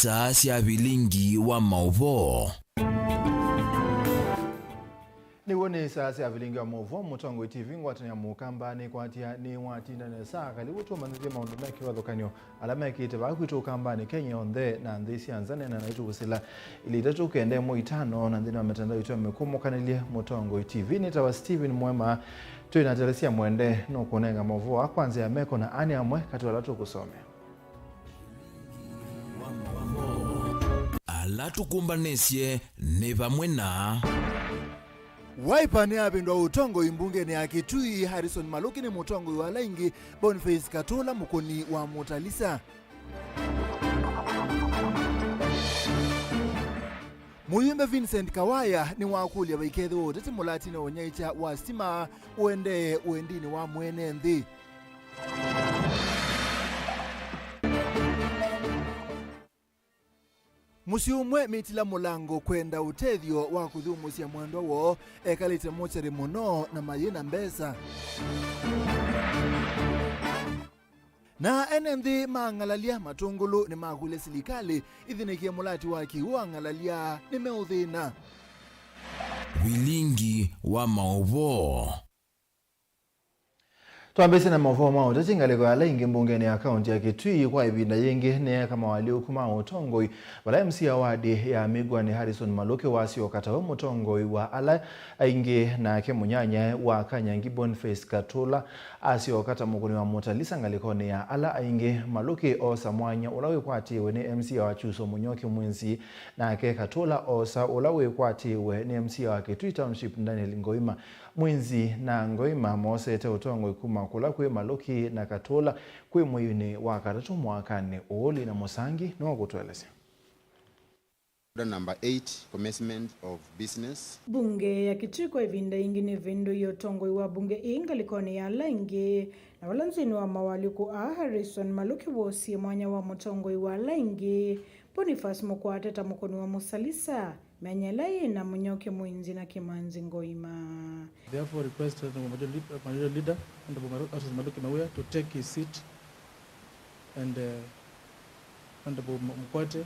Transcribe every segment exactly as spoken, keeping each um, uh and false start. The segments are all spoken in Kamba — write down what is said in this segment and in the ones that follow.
Saa sya vilingi wa maũvoo. Nĩw'o nĩ saa sya vilingi wa maũvoo, Mũtongoi T V, ngwatanĩo ya Mũkamba nĩkwatĩa nĩwatinda nesa. Kalivu tũmanyĩthye maũndũ me kĩvathũkany'o ala mekĩte vaa kwitũ Ũkambanĩ, Kenya yonthe, na nthĩ sya nza. Neena naitũ kũsila ilĩ itatũ kenda ĩmwe itano, na nthĩnĩ wa mitandao itũ ya mĩkũmũkanĩlye Mũtongoi T V. Nĩtawa Stephen Mwema. Twĩ na Teresia Mwende nũkũnenga maũvoo aa kwa nzĩa ya meko, na aa nĩ amwe katĩ wa ala tũkũsomea. Ala tũkũmbanĩsye nĩ vamwe na Wiper nĩyavĩndũa ũtongoi mbungenĩ ya Kitui, Harrison Maluki nĩ mũtongoi wa ala aingĩ, Boniface Katũla mũkũni wa Mũtalisa. Mũyumbe Vincent Kawaya nĩwakũlya vaikethĩwa ũteti mũlatinĩ wa ũnyaĩĩkya wa sitima ũendee wendinĩ wa mwene nthĩ. Mũsyĩ ũmwe mĩtila mũlango kwenda ũtethyo wa kũthyũmũsya mwendwa woo ekalĩte mochari mũno na mayĩ na mbesa. Na ene nthĩ ma Ng'alalya Matũngũlũ nĩmakũlya silikalĩ ĩthĩnĩkĩe mũlati wa kĩw'ũ wa Ng'alalya nĩmeũthĩna. Vilingi wa maũvoo. Twambĩĩsye na maũvoo ma ũteti. Ngalĩko ya ala aingĩ mbungenĩ ya kaũnti ya Kitui kwa ĩvinda yĩngĩ nĩyeeka mawalyũku ma ũtongoi, vala M C a wadi ya Migwani Harrison Maluki wasyoka tawe mũtongoi wa ala aingĩ, nake mũnyanyae wa Kanyangi Boniface Katũla asyoka ta mũkũni wa Mũtalisa ngalĩkonĩ ya ala aingĩ. Maluki oosa mwanya ũla wĩkwatĩĩwe nĩ M C a wa Kyuswa Mũnyoki Mwinzi, nake Katũla oosa ũla wĩkwatĩĩwe nĩ M C a wa Kitui Township Daniel Ngoima. Mwinzi na Ngoima moosete ũtongoi kuma kũla kwĩ Maluki na Katũla kwĩ mweinĩ wa katatũ mwakanĩ ũũ. Lina Mũsangi nĩwakũtũelesya. Order number eight, commencement of business. Mbunge ya Kitui kwa ĩvinda yĩngĩ nĩvĩndũie ũtongoi wa mbunge ĩĩ ngalĩkonĩ ya ala aingĩ, na vala nzĩnĩ wa mawalyũku aa Harrison Maluki woosie mwanya wa mũtongoi wa ala aingĩ, Boniface Mũkwate ta mũkũni wa Mũtalisa, myanya ĩla yĩ na Mũnyoki Mwinzi na Kĩmanzi Ngoima. Therefore request Honorable Majority Leader, Honorable Maru-, Arthur Maluki Mawia to take his seat and, uh, Honorable M-, Mkwate,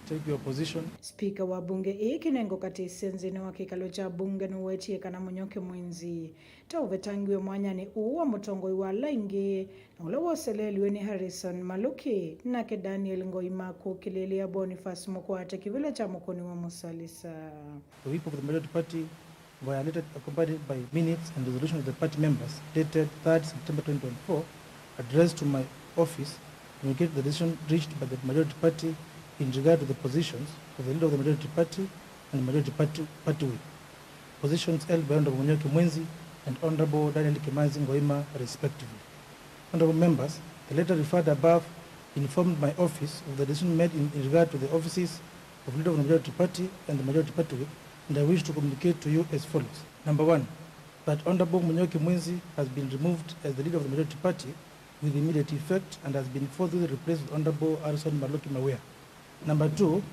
take your position. Spika wa mbunge ĩĩ Kĩnengo Katĩsya nzĩnĩ wa kĩkalo kya mbunge nũwetie kana Mũnyoki Mwinzi ta ũvetangiwe mwanyanĩ ũũ wa mũtongoi wa ala aingĩ, na ũla woseleeliwe nĩ Harrison Maluki, nake Daniel Ngoima kũkĩlĩlĩa Boniface Mũkwate kĩvĩla kya mũkũni wa Mũtalisa. The whip of the majority party violated, accompanied by minutes and resolution of the party members dated third September twenty twenty-four, addressed to my office, communicated the decision reached by the majority party in regard to the positions of the leader of the majority party and majority party, party whip. Positions held by Honorable Munyoki Mwenzi and Honorable Daniel Kimanzi Ngoima, respectively. Honorable members, the letter referred above informed my office of the decision made in, in regard to the offices of leader of the majority party and the majority party whip, and I wish to communicate to you as follows. Number one, that Honorable Munyoki Mwenzi has been removed as the leader of the majority party with immediate effect and has been forthwith replaced with Honorable Harrison Maloki Mawia. Number two,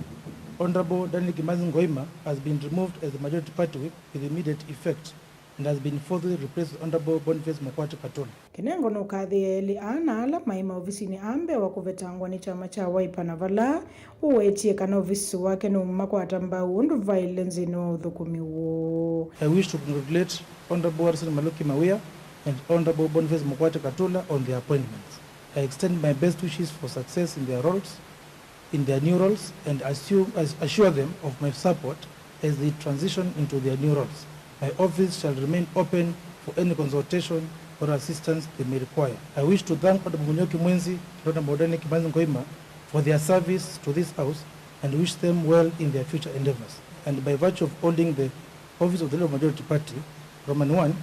Honorable Daniel Kimanzi Ngoima has been removed as the majority party whip with immediate effect and has been forthwith replaced with Honorable Boniface Mukwate Katula. Kĩnengo nũkathĩe elĩ aa na ala maĩ maovisinĩ aa mbee wa kũvetangwa nĩ kyama kya Wiper, na vala ũwetie kana ovisi wake nũũmakwata mbau ũndũ vaĩle nzĩnĩ wa ũthũkũmi woo. I wish to congratulate Honorable Harrison Maloki Mawia and Honorable Boniface Mukwate Katula on their appointments. I extend my best wishes for success in their roles, in their new roles, and assume, as-, assure them of my support as they transition into their new roles. My office shall remain open for any consultation or assistance they may require. I wish to thank Honorable Munyoki Mwenzi and Honorable Daniel Kimanzi Ngoima for their service to this House and wish them well in their future endeavors. And by virtue of holding the office of the Leader of Majority Party, Roman one,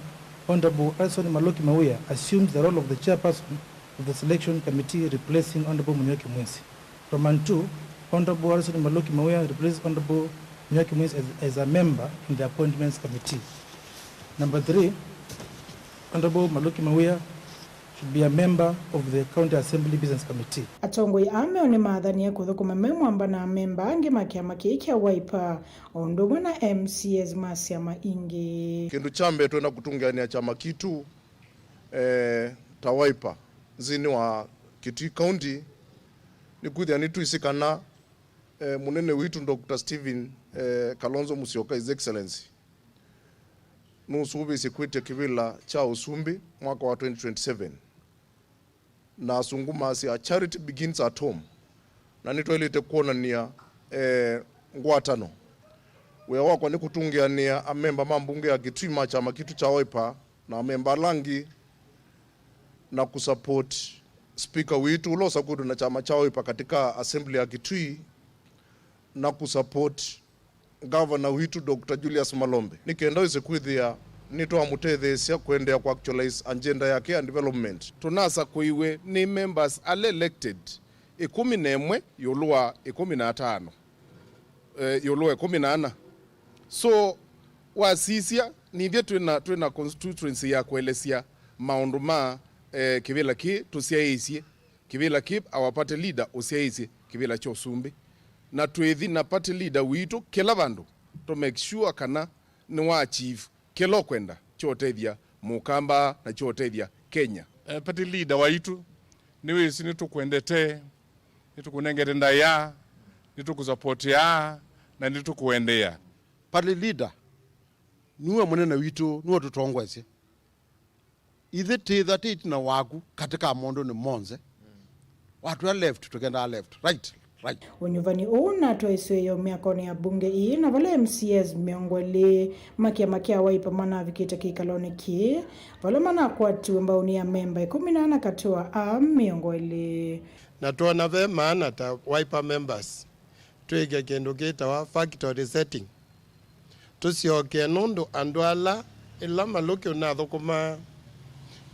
Honorable Harrison Maloki Mawia assumes the role of the chairperson of the Selection Committee, replacing Honorable Munyoki Mwenzi. Roman two, Honorable Harrison Maloki Mawia replaces Honorable Munyoki Mwenzi as, as a member in the Appointments Committee. Number three, Honorable Maloki Mawia should be a member of the County Assembly Business Committee. Atongoi aa meũ nĩmathanie kũthũkũma me mwamba na amemba angĩ ma kĩama kĩĩ kya Wiper, o ũndũ ũmwe na M C As ma syama ingĩ. Kĩndũ kya mbee, twenda kũtũngĩanĩa kyama kitũ, eh, ta Wiper nthĩnĩ wa Kitui County, nĩkwĩthĩa nĩtwĩsĩ kana Eh, mũnene witũ Doctor Stephen, eh, Kalonzo Musyoka, His Excellency, nũsũvĩsye kwĩtya kĩvĩla kya ũsumbĩ mwaka wa twenty twenty-seven. Na asungu masya, "Charity begins at home." Na nĩtwaĩlĩte kwonany'a, eh, ngwatano. Wĩa wakwa nĩ kũtũngĩanĩa amemba ma mbunge ya Kitui ma kyama kitũ kya Wiper na amemba ala angĩ, na kũsupport speaker witũ ũla ũsakwĩtwe na kyama kya Wiper katika assembly ya Kitui, na kũsupport Ngavana witũ Doctor Julius Malombe, nĩ kenda wĩse kwĩthĩa nĩtwamũtetheesya kũendeea kũactualize agenda yake ya development. Tũnasakũiwe nĩ members ala elected ĩkũmi na ĩmwe ĩũlũ wa ĩkũmi na atano, eh, ĩũlũ wa ĩkũmi na ana. So, wasisya, nithyĩ twĩ na, twĩ na constituency ya kũelesya maũndũ ma, eh, kĩvĩla kĩĩ tũsyaĩĩsye, kĩvĩla kĩĩ our party leader ũsyaĩĩsye kĩvĩla kya ũsumbĩ. Na twĩthi na party leader witũ kĩla vandũ, to make sure kana nĩwa achieve kĩla ũkwenda kya ũtethya Mũkamba na kya ũtethya Kenya. Eh, party leader waitũ, nĩwĩsĩ nĩtũkwendete, nĩtũkũnengete ndaĩa, nĩtũkũsupportia, na nĩtũkũendeea. Party leader, nue mũnene witũ, nue tũtongoesye. Ithyĩ twĩtha twĩ ĩtina waku katika maũndũnĩ monthe. Watwĩa left, tũkendaa left, right, right. Ũnyuvani ũũ natwaĩsw'e yo myakonĩ ya mbunge ii, na vala M C As mĩongo ĩlĩ ma kĩama kya Wiper manavikĩte kĩkalonĩ kĩĩ, vala manakwatiwe mbaũnĩ ya memba ĩkũmi na ana katĩ wa aa mĩongo ĩlĩ. Na twona ve maana ta Wiper members twĩke kĩndũ kĩtawa factory setting. Tũsyokee nũndũ andũ ala, ĩla Malũki ũnathũkũmaa,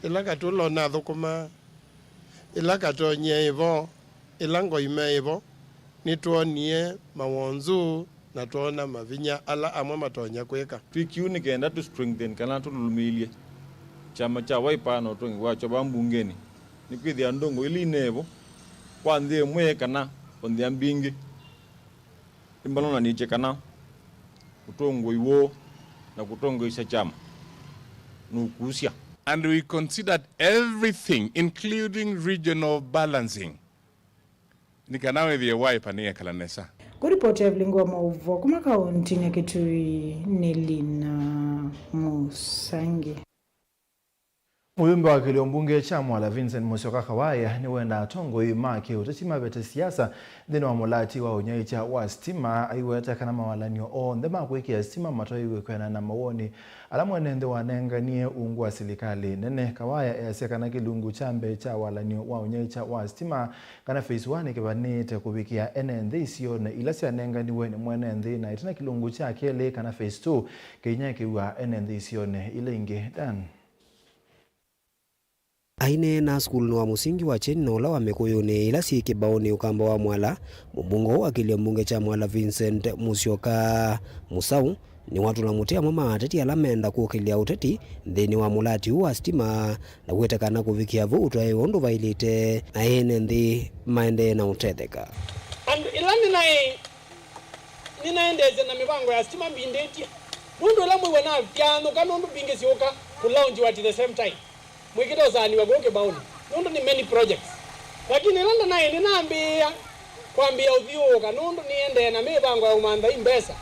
ĩla Katula ũnathũkũmaa, ĩla Katonyie ĩvo, ĩla Ngoime ĩvo, nĩtwonie mawonzu na twoona mavinya ala amwe matonya kwĩka. Twĩkie ũu nĩ kenda tũ strengthen kana tũlũlũmĩĩlye kyama kya Wiper na ũtongi wakyo vaa mbungenĩ, nĩkwĩthĩa ndũngũ ila inevo kwa nthĩ ĩmwe kana o nthĩa mbingĩ. Nĩmalonanĩtye kana ũtongoi woo na kũtongoesya kyama nũkusya. And we considered everything, including regional balancing, nĩ kana wĩthĩe Wiper nĩyekala nesa. Kũripoti ya Vilingi wa Maũvoo kuma kauntinĩ ya Kitui nĩ Lina Mũsangi. Mũyumbe wa kĩlio mbunge kya Mwala Vincent Musyoka Kawaya nĩwendaa atongoi ma kĩũteti mavete siasa nthĩnĩ wa mũlati wa ũnyaĩĩkya wa sitima, aiweta kana mawalany'o onthe ma kwĩkĩa sitima matoĩwe kwĩanana na mawoni ala mwene nthĩ wanenganie ungu wa silikalĩ nene. Kawaya easya kana kĩlungu kya mbee kya walany'o wa ũnyaĩĩkya wa sitima kana phase one kĩvanĩte kũvikĩa ene nthĩ isionĩ ila syanenganiwe nĩ mwene nthĩ, na ĩtina kĩlungu kya kelĩ kana phase two kĩinyakĩw'a ene nthĩ isionĩ ila ingĩ. Dan. Aineena sukulunĩ wa mũsingi wa Kyeni na ũla wa Mĩkũyũnĩ ila syĩ kĩbaũnĩ Ũkamba wa Mwala, mũmbunge ũũ wa kĩlio mbunge kya Mwala Vincent Musyoka Musau nĩwatũla mũtĩ amwe ma ateti ala meenda kũkĩlya ũteti nthĩnĩ wa mũlati ũũ wa sitima, na kwĩta kana kũvikĩa vu ũtwaĩwe ũndũ vaĩlĩte na ene nthĩ maendee na ũtetheka. Andũ ĩla nĩnaĩ, nĩnaendeesya na mĩvango ya sitima mbindĩtye, nũndũ ĩla mwĩw'a navyanũka nũndũ mbingĩ syũka kũlaunjiwa at the same time. Mwĩkĩte ũsaanĩw'a kũu kĩbaũnĩ, nũndũ nĩ many projects. Lakini ĩla ndanaĩ nĩnambĩĩa kwambĩĩa ũthyũũka, nũndũ nĩendee na mĩvango ya ũmantha i mbesa.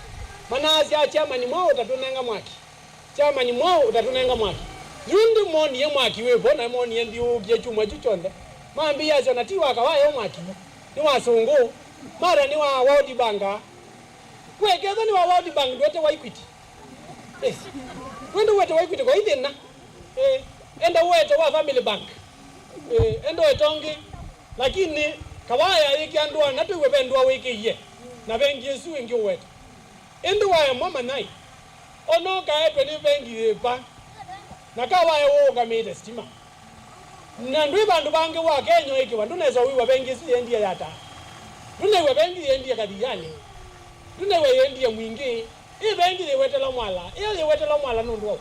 Manaasya, "Chairman mwaũ ũtatũnenga mwaki? Chairman mwaũ ũtatũnenga mwaki?" Yu ndĩmonie mwaki wĩ vo, na monie nthyũũkie kyumwa kyu kyonthe. Mambĩĩa asya, "Na ti wa Kawaya ũ mwaki yu, nĩ wa Sũngũ, mara nĩ wa World Bank." We, ketha nĩ wa World Bank, ndwete wa Equity. Eh, wende wete wa Equity kwa ithĩna. Eh, enda wete wa Family Bank. Eh, enda wete ũngĩ. Lakini Kawaya yĩkĩa ndũa na twĩw'e ve ndũa wĩkĩie. Na vengi ĩsu ĩngĩ ũweta. Ĩndĩ waemwa manyai. Ona ũkaetwe nĩ vengi yĩva. Na Kawaya ũũngamĩte sitima. Na ndwĩ vandũ vangĩ wa Kenya ũĩkĩwa, ndũnesa ũiwa vengi ĩsu yĩendie yata. Ndũnew'a vengi yĩendie Kathianĩ. Ndũnew'a yĩendie Mwingĩ. Ĩ vengi yĩwetela Mwala. Ĩyo yĩwetela Mwala nũndũ wa ũ?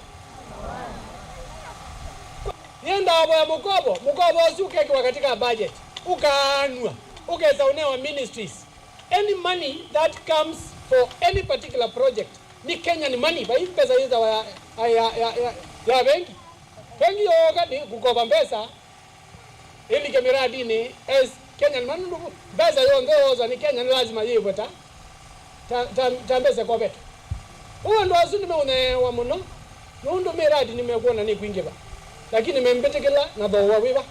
Nĩendaa voya mũkovo, mũkovo ũsu ũkekĩwa katika budget. Ũkaanw'a, ũkesa ũnewa ministries. Any money that comes for any particular project, nĩ Kenyan money, vai mbesa yĩthawa ya, ya, ya, ya, ya vengi. Vengi yooka nĩ kũkova mbesa ĩlike miradinĩ as Kenya nĩ manundu vu. Mbesa yonthe yoosa nĩ Kenya nĩ lazima yĩvwe ta, ta, ta, ta mbesa ĩkovetwe. Ũu andũ asu nĩmeũnyaĩĩwa mũno, nũndũ mĩradi nĩmekwona nĩkwingĩva. Lakini membĩtĩkĩla na thooa wĩva?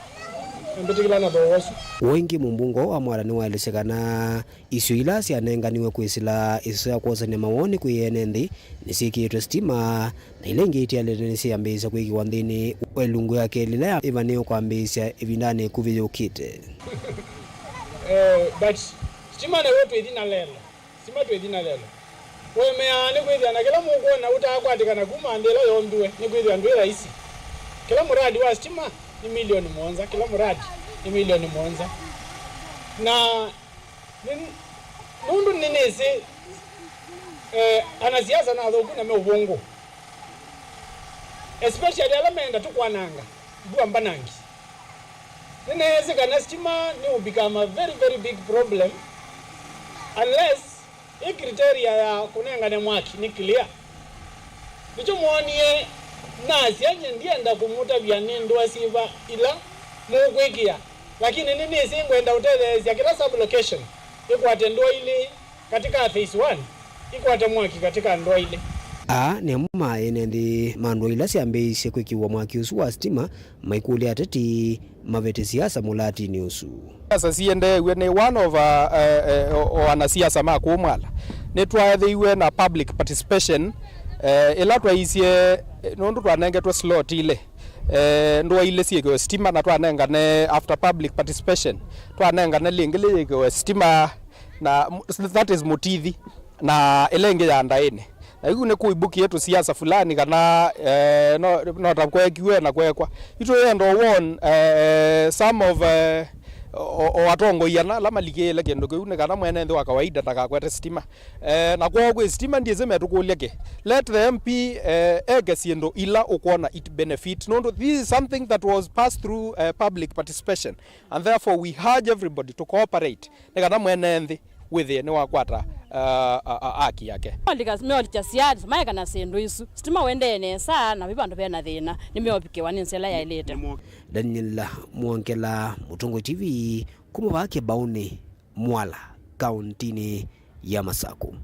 Membĩtĩkĩla na thooa ũsu. O ĩngĩ, mũmbunge wa Mwala nĩwaelesya kana isio ila syanenganiwe kwĩsĩla ĩsoso ya kwosany'a mawoni kwĩ ene nthĩ nĩsyĩkĩĩtwe sitima, na ila ingĩ itialĩte nĩsyĩambĩĩsya kwĩkĩwa nthĩnĩ wa ilungu ya kelĩ ĩla ĩvanĩĩwe kwambĩĩsya ĩvindanĩ ĩkuvĩ yũkĩte. Eh, but sitima nayo twĩthi na lelo. Sitima twĩthi na lelo. Ũemeaa nĩ kwĩthĩa na kĩla mũkwona ũtaakwatĩkana kuma nthĩ ĩla yoombiwe, nĩ kwĩthĩa ndwĩ laisi. Kĩla mũradi wa sitima nĩ milioni mũonza, kĩla mũradi nĩ milioni mũonza. Na nĩ, nũndũ nĩnĩsĩ, eh, anasiasa na athũku na me ũvũngũ. Especially ala meenda tũkwananga, mbua mbanangi. Nĩneesĩ kana sitima nĩ will become a very, very big problem unless ĩ criteria ya kũnengane mwaki nĩ clear. Nĩkyo mwonie nasya nyie ndienda kũmũtavya nĩ ndũa syĩva ila mũkwĩkĩa, lakini nĩnĩsĩ ngwenda ũtetheesya kĩla sub-location ĩkwate ndũa ilĩ katika phase one, ĩkwate mwaki katika ndũa ilĩ. Aa nĩ amwe ma ene nthĩ ma ndũa ila syambĩĩisye kwĩkĩwa mwaki ũsu wa sitima maikũlya ateti mavete siasa mũlatinĩ ũsu. Siasa siendeew'e nĩ one of, uh, uh, uh, o anasiasa ma kũu Mwala. Nĩtwaethĩiwe na public participation, uh, ĩla twaisye, eh, nũndũ twanengetwe slot ilĩ, eh, ndũa ilĩ syĩkĩwe sitima, na twanengane, after public participation, twanengane lĩngĩ lĩyĩkĩwe sitima, na m-, that is mũtithi, na ĩla ĩngĩ ya ndaĩnĩ. Na yu nĩ kũibukie tũsiasa fulani kana, eh, no, no ta kwekiwe na kwekwa. Yu tũyenda won, eh, some of, eh, o, o atongoi ana ala malikĩĩle kĩndũ kĩu nĩ kana mwene nthĩ wa kawaida ndakakwete sitima. Eh, na kwoo kwĩ sitima ndiĩsĩ metũkũlya kĩ. Let the M P, eh, eke syĩndũ ila ũkwona it benefit. Nũndũ this is something that was passed through, eh, public participation. And therefore we urge everybody to cooperate nĩ kana mwene nthĩ wĩthĩe nĩwakwata, uh, a, a, haki yake. Meolika, meolika siasa, maekana syĩndũ isu. Sitima wendee nesa, na vi vandũ vena thĩna, nĩmeũvikĩwa nĩ nzĩa ĩla yaĩlĩte. Daniel Mwongela, Mũtongoi T V, kuma vaa Kĩbaũnĩ, Mwala, kauntinĩ ya Masaku.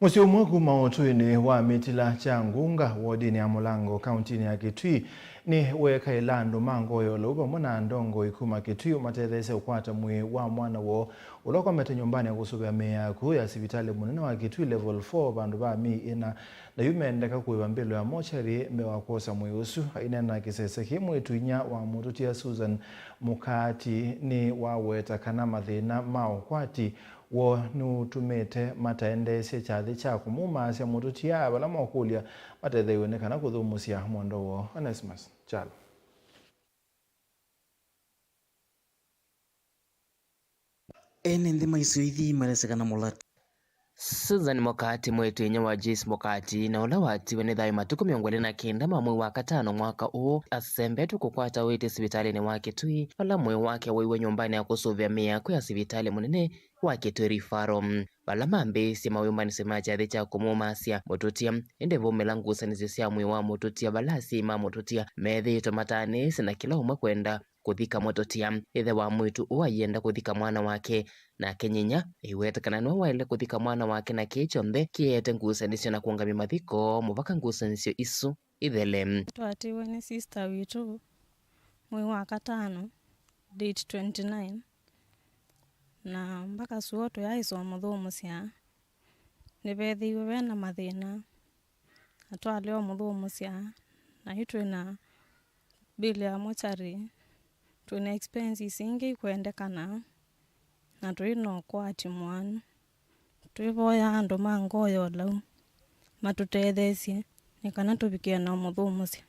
Mũsyĩ ũmwe kuma ũtũinĩ wa Mĩtila kya Ngunga, wodinĩ ya Mũlango, kauntinĩ ya Kitui, nĩweekaĩla andũ ma ngoo ya ũlau vamwe na ndongoi kuma Kitui ũmatetheesya ũkwata mwĩĩ wa mwana woo ũla ũkomete nyũmbanĩ ya kũsũvĩa mĩĩ ya akw'ũ ya sivitalĩ mũnene wa Kitui Level four vandũ va mĩĩ ĩna. Na yu mendeka kũĩva mbĩlo ya mochari mbee wa kwosa mwĩĩ ũsu. Aineena kĩsese kĩĩ, mwĩĩtu-inyia wa mũtũtia Susan Mũkaati nĩwaweta kana mathĩna ma ũkwati woo nĩũtumĩte mataendeesye kyathĩ kya kũmũmaasya mũtũtia, vala mokũlya matetheiwe nĩ kana kũthũmũsya mwendwa woo. Onesmus Kyalo. Ene nthĩ ma isio ithi maleseka na mũlati. Susan Mũkaati, mwĩĩtu-inyia wa Joyce Mũkaati, na ũla watiwe nĩ thayũ matukũ mĩongo ĩlĩ na kenda ma mwei wa katano mwaka ũũ, asembetwe kũkwata ũiiti sivitalĩnĩ wa Kitui, vala mwĩĩ wake waiwe nyũmbanĩ ya kũsũvĩa mĩĩ ya akw'ũ ya sivitalĩ mũnene wa Kitui Referral, vala mambĩĩisye mawĩmbanĩsyo ma kyathĩ kya kũmũmaasya mũtũtia. Ĩndĩ vaumĩla ngusanĩsyo sya mwĩĩ wa mũtũtia, vala asyai ma mũtũtia methĩĩtwe mataanĩĩsye na kĩla ũmwe kwenda kũthika mũtũtia. Ĩthe wa mwĩĩtu ũũ ayenda kũthika mwana wake, nake nyinya aiweta kana nĩwe waĩle kũthika mwana wake, na kĩĩ kyonthe kĩete ngusanĩsyo na kũũngamya mathiko mũvaka ngusanĩsyo isu ithele. Twatiwe nĩ sister witũ mwei wa katano, date twenty-nine, na mbaka sua tũyaĩsa ũmũthũmũsya, nĩvethĩiwe vena mathĩna. Na twalea ũmũthũmũsya, na yu twĩ na bill ya mochari, twĩ na expenses ingĩ ikwendekana, na twĩ na ũkwati mwanu. Twĩvoyaa andũ ma ngoo ya ũlau matũtetheesye nĩ kana tũvikĩe na ũmũthũmũsya.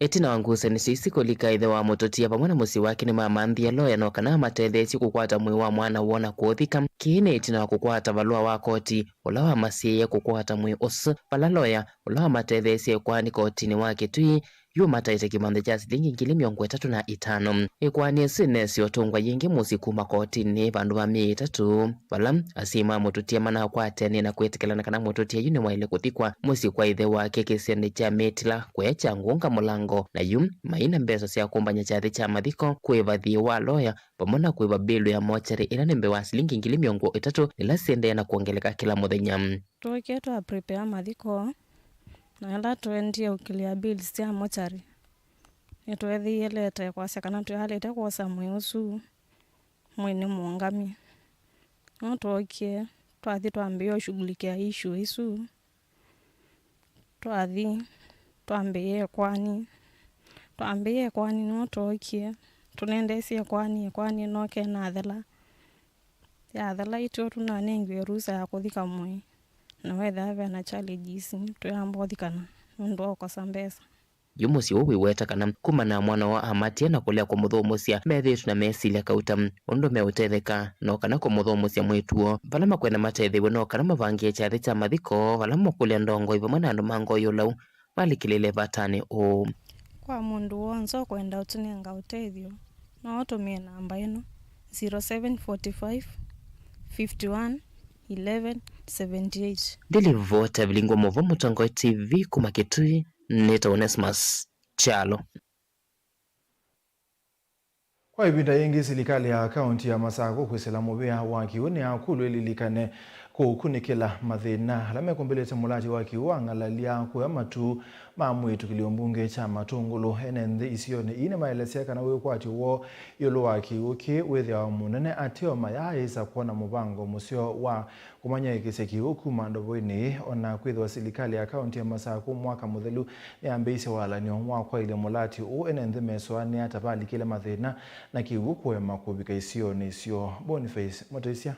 Ĩtina wa ngusanĩsyo isu kũlika, ĩthe wa mũtũtia vamwe na mũsyĩ wake nĩmamanthie loya no kana amatetheesye kũkwata mwĩĩ wa mwana woo na kũũthika. Kĩĩ nĩ ĩtina wa kũkwata valũa wa koti ũla wamasyaĩe kũkwata mwĩĩ ũsu, vala loya ũla wamatetheesye kũanika ũtinĩ wa Kitui Yu mataĩte kĩmanthĩ kya silingi ngili mĩongo ĩtatũ na itano. Ĩkoani ĩsu ĩneesĩ ũtũngwa yĩngĩ mũsyĩ kuma kotinĩ vandũ va myei ĩtatũ, vala asyai ma mũtũtie manakwatĩanĩe na kwĩtĩkĩlana kana mũtũtie yu nĩwaĩle kũthikwa mũsyĩ kwa ĩthe wake kĩsionĩ kya Mĩtila, kũya kya Ngũnga Mũlango, na yu maina mbesa sya kũmbany'a kyathĩ kya mathiko, kũĩva thiĩ wa loya, vamwe na kũĩva mbilu ya mochari ĩla nĩ mbee wa silingi ngili mĩongo ĩtatũ, ila siendee na kwongeleka kĩla mũthenya. Twookie twa prepare mathiko, na ĩla tũendie ũkĩlĩa bills sya mochari, nĩtweethĩie leta ĩkwasya kana twĩalĩte kwosa mwĩĩ ũsu mwĩĩ nĩ mũũngamye. No twookie, twathi twambĩĩa ũshughulikia issue isu. Twathi, twambĩĩa ĩkoani. Twambĩĩa ĩkoani nĩmo twookie. Tũnendeesye ĩkoani, ĩkoani ĩnookie nathela. Yathela ĩtyo tũnanengiwe rusa ya kũthika mwĩĩ. Na wethĩa ve na challenges, twĩamba ũthikana nũndũ wa kũkosa mbesa. Yu mũsyĩ ũũ wĩweta kana kuma na mwana woo amatie na kũlea kũmũthũmũsya, methĩĩtwe na mesilya kauta ũndũ meũtetheka, no kana kũmũthũmũsya mwĩĩtu woo. Vala makwenda matethĩw'e no kana mavangĩe kyathĩ kya mathiko, vala makũlya ndongoi vamwe na andũ ma ngoo ya ũlau malikĩlĩle vatanĩ ũũ. Kwa mũndũ w'onthe ũkwenda ũtũnenga ũtethyo, no ũtũmĩe namba ĩno, zero seven forty five, fifty one, eleven, seventy eight. Ndilivota vilingwa mũvo Mũtongoi T V kuma Kitui, nĩtawa Onesmus Kyalo. Kwa ĩvinda yĩngĩ, silikalĩ ya kaunti ya Masakũ kwĩsĩla mũvĩa wa kĩw'ũ nĩyakũlw'a ĩlilikane kũkunĩkĩla mathĩna ala mekũmbĩlĩte mũlati wa kĩw'ũ wa Ng'alalya kũya matu ma mwĩĩtu kĩlio mbunge kya Matũngũlũ. Ene nthĩ isionĩ ii nĩmaelesya kana wĩkwatyo woo ĩũlũ wa kĩw'ũ kĩĩ wĩthĩawa mũnene ateo mayaaĩsa kwona mũvango mũseo wa kũmanyaĩĩkĩsya kĩw'ũ kuma ndovoinĩ ĩĩ, o na kwĩthĩwa silikalĩ ya kaunti ya Masakũ mwaka mũthelu nĩyambĩĩisye walany'o wa kwaĩlya mũlati ũũ, ene nthĩ mesũanĩa ta valikĩle mathĩna na kĩw'ũ kũema kũvika isionĩ syoo. Boniface Mũtĩsya.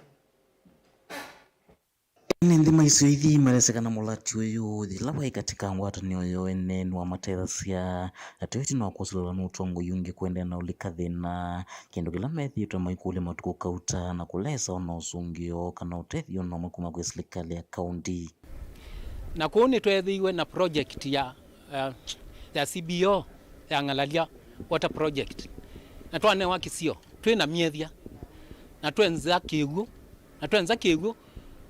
Ene nthĩ ma isio ithi malesĩ kana mũlati ũyũ yĩla waĩ katika ngwatanĩo yoo ene nĩwamatethasya ateo ĩtina wa kũsilĩlwa nĩ ũtongoi ũngĩ kũendeea na ũlika thĩna, kĩndũ kĩla methĩĩtwe maikũlya matukũ kauta na kũlesa ona ũsũngĩo kana ũtethyo ona ũmwe kuma kwĩ silikalĩ ya kaunti. Na kũu nĩtweethĩiwe na project ya, ya, ya C B O ya Ng'alalya Water Project, na twanewa kĩsio twĩ na myethya, na twenza kĩw'ũ, na twenza kĩw'ũ,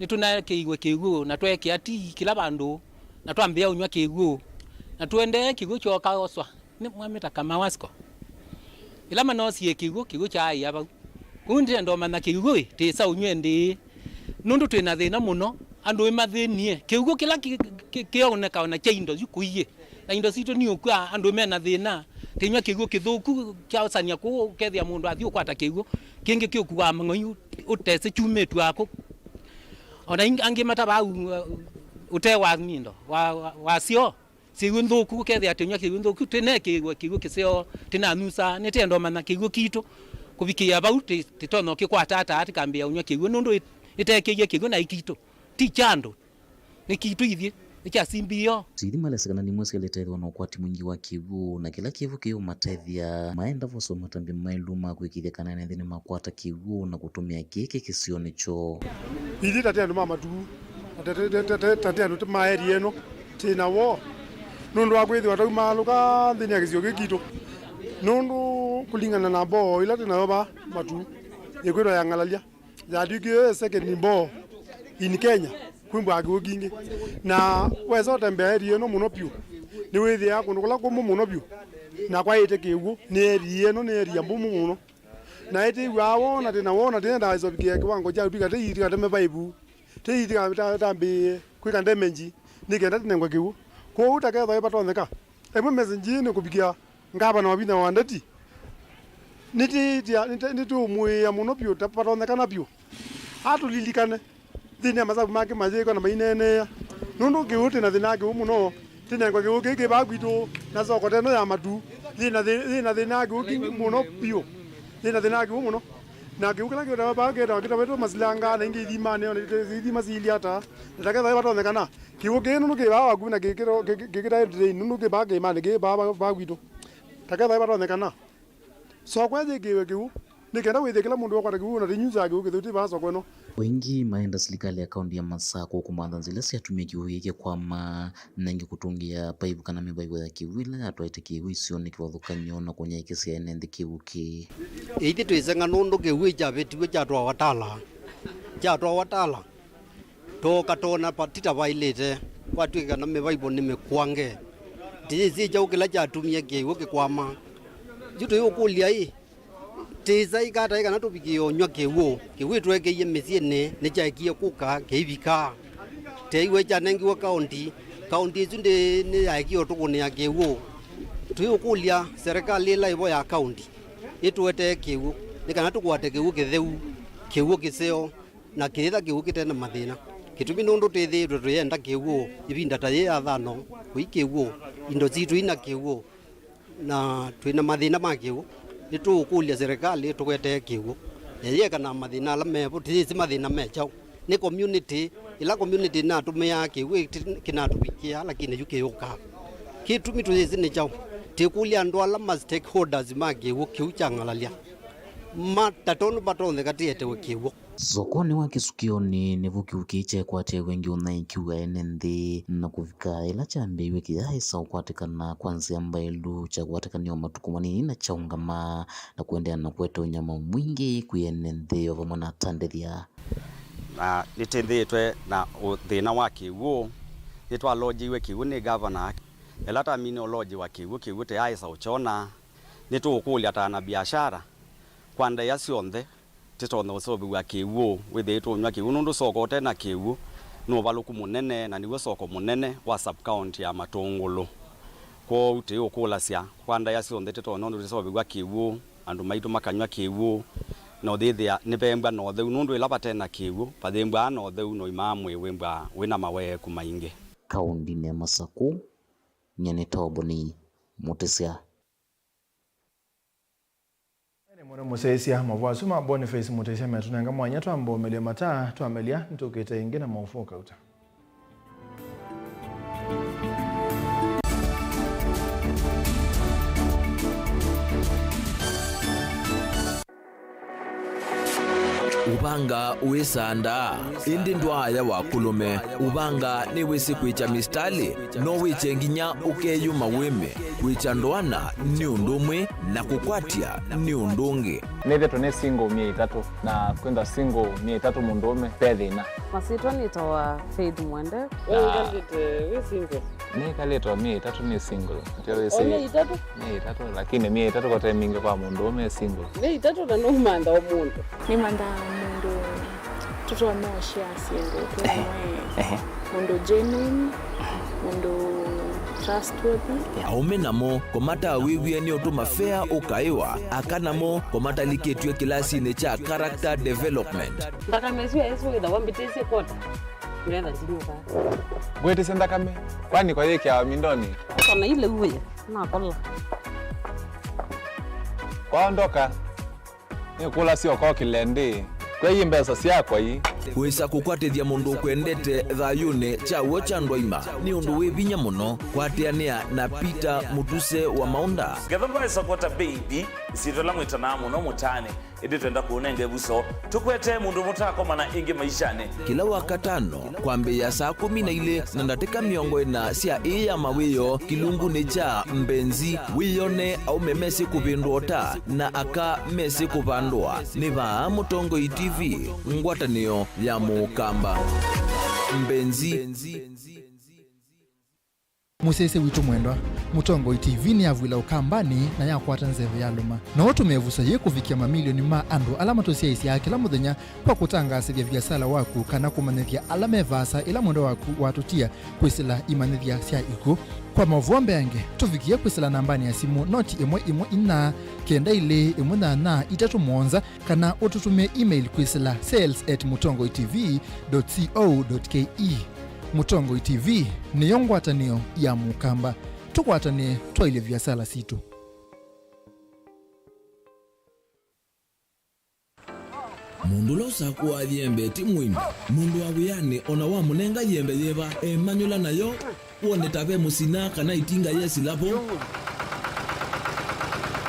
nĩtũnaekĩiwe kĩw'ũ, na tweekĩa tii kĩla vandũ, na twambĩĩa ũnyw'a kĩw'ũ, na tũendee kĩw'ũ kyooka oswa nĩ mwamĩta Kamawasco. Ĩla manoosie kĩw'ũ, kĩw'ũ kyaaĩa vau. Kũu ndĩenda ũmanya kĩw'ũ ĩ, tĩsa ũnyw'e ndĩĩ. Nũndũ twĩ na thĩna mũno, andũ ĩmathĩnie. Kĩw'ũ kĩla kĩ-, kĩ-, kĩoneka ona kya indo yu kũiĩ. Na indo sitũ nĩ ũkw'a, andũ me na thĩna. Tĩnyw'a kĩw'ũ kĩthũku kyaosania kũu, ũkethĩa mũndũ athi ũkwata kĩw'ũ. Kĩngĩ kĩũkuaa mang'oi ũ-, ũtesĩ kyumĩtw'a kũ. Ona ing-, angĩ matavaa u-, ũtee wa nindo, wa, wa, wa syoo. Syĩw'ũ nthũku, ũkethĩa tĩnyw'a kĩw'ũ nthũku, tĩneekĩĩwe kĩw'ũ kĩseo, tĩnanyusaa, nĩtĩenda ũmanya kĩw'ũ kitũ. Kũvikĩĩa vau, tĩ-, tĩtonya ũkĩkwata ata tĩkambĩĩa ũnyw'a kĩw'ũ, nũndũ ĩ-, ĩteekĩie kĩw'ũ naĩ kitũ. Ti kya andũ, nĩ kitũ ithyĩ, nĩ kya C B O. Sithi malesĩ kana nimwe syĩlĩte ĩthĩwa na ũkwati mwingĩ wa kĩw'ũ, na kĩla kĩw'ũ kĩũmatethya. Maenda vosa matambya maĩlu ma kwĩkĩĩthya kana ene nthĩ nĩmakwata kĩw'ũ na kũtũmĩa kĩĩ kĩ kĩsionĩ kyoo. Ithyĩ ta tĩ andũ ma matu, ta tĩ andũ ma area ĩno, twĩ na woo nũndũ wa kwĩthĩwa taumaalũka nthĩnĩ ya kĩsio kĩĩ kitũ, nũndũ kũlingana na mboo ila twĩ nayo vaa matu, ĩkwĩtwa ya Ng'alalya, yatw'ĩkie second mboo in Kenya kwĩ mbaa kĩw'ũ kingĩ. Na wesa ũtembea area ĩno mũno vyũ, nĩwĩthĩaa kũndũ kũla kũmũ mũno vyũ, na kwaĩte kĩw'ũ, nĩ area ĩno nĩ area mbũmũ mũno. Na ĩtĩw'aa woo na tĩna woo na tĩendaa ĩsovikĩa kĩwango kya ũtw'ĩka tĩitikateme vaivu, tĩitikatambĩĩe kwĩka damage nĩ kenda tĩnengwe kĩw'ũ. Kwoou ta kethwa ĩvatonyeka, ĩmwe message ĩĩ nĩ kũvikĩa ngavana Wavinya wa Ndeti. Nĩtĩĩtya, nĩtĩ-, nĩtũũmũĩĩa mũno vyũ ta vatonyekana vyũ atũlilikane nthĩnĩ ya masavu make mayĩko na maineenea, nũndũ kĩw'ũ tĩ na thĩna wa kĩw'ũ mũno. Tĩnengwe kĩw'ũ kĩĩ kĩ vaa kwitũ, na soko ta ĩno ya matu yĩ na thĩ-, yĩ na thĩna wa kĩw'ũ kingĩ mũno vyũ. Yĩ na thĩna wa kĩw'ũ mũno. Na kĩw'ũ kĩla kĩtawa vaa kĩtawa kĩtawetwe masilanga, na ingĩ ithimanĩ, ona ithima siilye ata. Na ta ketha ĩvatonyekana, kĩw'ũ kĩĩ nũndũ kĩ vaa vakuvĩ na kĩkĩtae drain, nũndũ kĩ vaa kĩĩmanĩ, kĩ vaa, vaa, vaa kwitũ. Ta ketha ĩvatonyekana, soko ĩyĩkĩĩwe kĩw'ũ. Nĩ kenda wĩthĩe kĩla mũndũ wakwata kĩw'ũ na tĩnyunzaa kĩw'ũ kĩtheu tĩ vaa soko ĩno. Aingĩ maenda silikalĩ ya kaũntĩ ya Masakũ kũmantha nzĩla syatũmie kĩw'ũ kĩĩ kĩkwama, na ĩngĩ kũtũngĩa paivu kana mĩvaĩvo ya kĩw'ũ ĩla yatwaĩte kĩw'ũ isionĩ kĩvathũkany'o na kũnyaĩĩkĩsya ene nthĩ kĩw'ũ kĩĩ. Ĩithyĩ twĩseng'a nũndũ kĩw'ũ kĩkyavĩtiwe kyatwawa Tala. Kyatwawa Tala. Tooka toona pa-, ti ta vaĩlĩte, kwatw'ĩka kana mĩvaĩvo nĩ mĩkwange. Tĩyĩsĩ kyaũ kĩla kyatumie kĩw'ũ kĩkwama. Yu tũyũkũlya-ĩ, tĩsa ĩkatae kana tũvikĩe ũnyw'a kĩw'ũ? Kĩw'ũ ĩtwekeie mĩsyĩnĩ nĩkyaekie kũka kĩivika. Teeiwe kyanengiwe kaũnti, kaũnti ĩsu ndĩ-, nĩyaekie ũtũkũnĩa kĩw'ũ. Tũyũkũlya serikali ĩla ĩvo ya kaũnti ĩtũetee kĩw'ũ nĩ kana tũkwate kĩw'ũ kĩtheu, kĩw'ũ kĩseo. Na kĩyĩtha kĩw'ũ kĩte na mathĩna. Kĩtumi nũndũ twĩthĩĩtwe tũyenda kĩw'ũ ĩvinda ta yĩĩ ya thano, kũi kĩw'ũ, indo sitũ ina kĩw'ũ, na twĩ na mathĩna ma kĩw'ũ. Nĩtũũkũlya serikali ĩtũkwetee kĩw'ũ. Yeyeka na mathĩna ala mevo, tĩyĩsĩ mathĩna me kyaũ. Nĩ community, ĩla community ĩnatũmĩaa kĩw'ũ ĩti-, kĩnatũvikĩaa, lakini yu kĩyũkaa. Kĩtumi tũyĩsĩ nĩ kyaũ. Tĩkũlya andũ ala ma stakeholders ma kĩw'ũ kĩu kya Ng'alalya, ma-, ta tondũ matontheka tĩetewe kĩw'ũ. Sokonĩ wa Kĩsukĩonĩ nĩvo kĩw'ũ kĩĩ kyekwatĩawa ĩngĩ ũnyaĩĩki wa ene nthĩ, na kũvika ĩla kyambĩĩiwe kĩyaaĩsa ũkwatĩkana kwa nzĩa mbaĩlu, kyakwatĩkanie o matukũ manini na kyaũngama, na kũendeea na kũete ũnyamo mwingĩ kwĩ ene nthĩ o vamwe na atandĩthya. Na nĩtĩthĩĩtwe na ũ-, thĩna wa kĩw'ũ. Nĩtwalonjiwe kĩw'ũ nĩ ngavana. Ĩla twamine ũlonjiwa kĩw'ũ, kĩw'ũ tĩyaaĩsa ũkyona. Nĩtũũkũlya ta ana biashara, kwa ndaĩa syonthe, tĩtonya ũseũvĩw'a kĩw'ũ, wĩthĩe tũũnyw'a kĩw'ũ, nũndũ soko ũte na kĩw'ũ nĩ ũvalũku mũnene, na nĩw'o soko mũnene wa sub-county ya Matũngũlũ. Kwoou tĩũkũlasya kwa ndaĩa syonthe tĩtonya ũndũ tũseũvĩw'a kĩw'ũ, andũ maitũ makanyw'a kĩw'ũ, na ũyĩthĩa nĩvembwa na ũtheu, nũndũ ĩla vate na kĩw'ũ, vayĩmbwaa na ũtheu, na ũima wa mwĩĩ wĩmbwaa wĩ na maweeku maingĩ. Kaũndĩnĩ ya Masakũ, nyie nĩ Toboni Mũtĩsya. Nĩ mũno mũsyaĩĩsya. Maũvoo asu ma Boniface Mũtĩsya metũnenga mwanya twamba ũmelya mataa, twamelya nĩtũkĩte ĩngĩ na maũvoo kauta. Ũvanga wĩsandaa, ĩndĩ ndwaaya wa kũlũme. Ũvanga nĩwĩsĩ kwĩkya mĩsitalĩ, no wĩkye nginya ũkeyũma wĩme. Kwĩkya ndoana nĩ ũndũ ũmwe, na kũkwatya nĩ ũndũ ũngĩ. Nĩthĩtwe nĩ single myei ĩtatũ, na kwĩthwa single myei ĩtatũ mũndũũme, ve thĩna. Masyĩtwa nĩtawa Faith Mwende. We wĩkalĩte wĩ single? Nĩkalĩtwe myei ĩtatũ nĩ single. Ndio wĩsĩ. O myei ĩtatũ? Myei ĩtatũ, lakini myei ĩtatũ kote mingĩ kwa mũndũũme single. Myei ĩtatũ na nũmantha o mũndũ. Nĩmanthaa mũndũ tũtonya ũshare syĩndũ twĩ hamwe. Ehe. Mũndũ genuine, mũndũ trustworthy. Aũme namo, kũmatawĩw'e nĩ ũtũma fea ũkaĩwa, aka namo, kũmatalikĩtw'e kĩlasinĩ kya character development. Nthakame ĩsu yaĩsĩ wĩthawa mbĩtĩsye kota. Ngetha ndinyuka. Ngwĩtĩsye nthakame, kwani kwa yĩkĩawa mindoni? Kana ile uwe, nakola. Kwaondoka. Nĩkũlasya ũkokĩle ndĩ, kwei mbesa syakwa ii. Wĩsa kũkwatĩthya mũndũ ũkwendete thayũnĩ kya w'o kya ndwaima nĩ ũndũ wĩ vinya mũno. Kwatĩanĩa na Peter Mũtuse wa Maũnda. Ngetha ndwaĩsa kwota baby, ĩsyĩtwa ĩla mwĩtanaa mũno mũtaanĩ, ĩndĩ twenda kũũnenga ĩvuso, tũkwete mũndũ mũtaakomana ĩngĩ maishanĩ. Kĩla Wakatano, kwambĩĩa saa kũmi na ilĩ na ndatĩka mĩongo ĩna sya ĩĩ ya mawĩoo, kĩlungunĩ kya Mbenzi, wĩyone aũme mesĩ kũvĩndũa ũta na aka mesĩ kũvandũa. Nĩ vaa Mũtongoi T V, ngwatanĩo ya Mũkamba. Mbenzi. Mũsyaĩĩsya witũ mwendwa, Mũtongoi T V nĩyavw'ĩla Ũkambanĩ na yakwata nzeve yalũma. No ũtũmĩe ĩvuso yĩĩ kũvikĩa mamilioni ma andũ ala matũsyaĩĩsyaa kĩla mũthenya kwa kũtangaasĩthya viasala waku kana kũmanyĩthya ala me vaasa ĩla mwendwa waku watũtia kwĩsĩla imanyĩthya sya ikw'ũ. Kwa maũvoo mbeange, tũvikĩe kwĩsĩla nambanĩ ya simũ noti ĩmwe ĩmwe inya, kenda ilĩ ĩmwe nyanya itatũ mũonza, kana ũtũtũmĩe email kwĩsĩla sales at mũtongoi T V dot co dot K E. Mũtongoi T V nĩyo ngwatanĩo ya Mũkamba. Tũkwatanĩe twaĩlye viasala sitũ. Mũndũ ũla ũsakũaa yembe ti mũĩmi. Mũndũ wa wĩanĩ o na wamũnenga yembe yĩva, emanyũla nayo, wone ta ve mũsina kana ĩtinga yesĩla vo.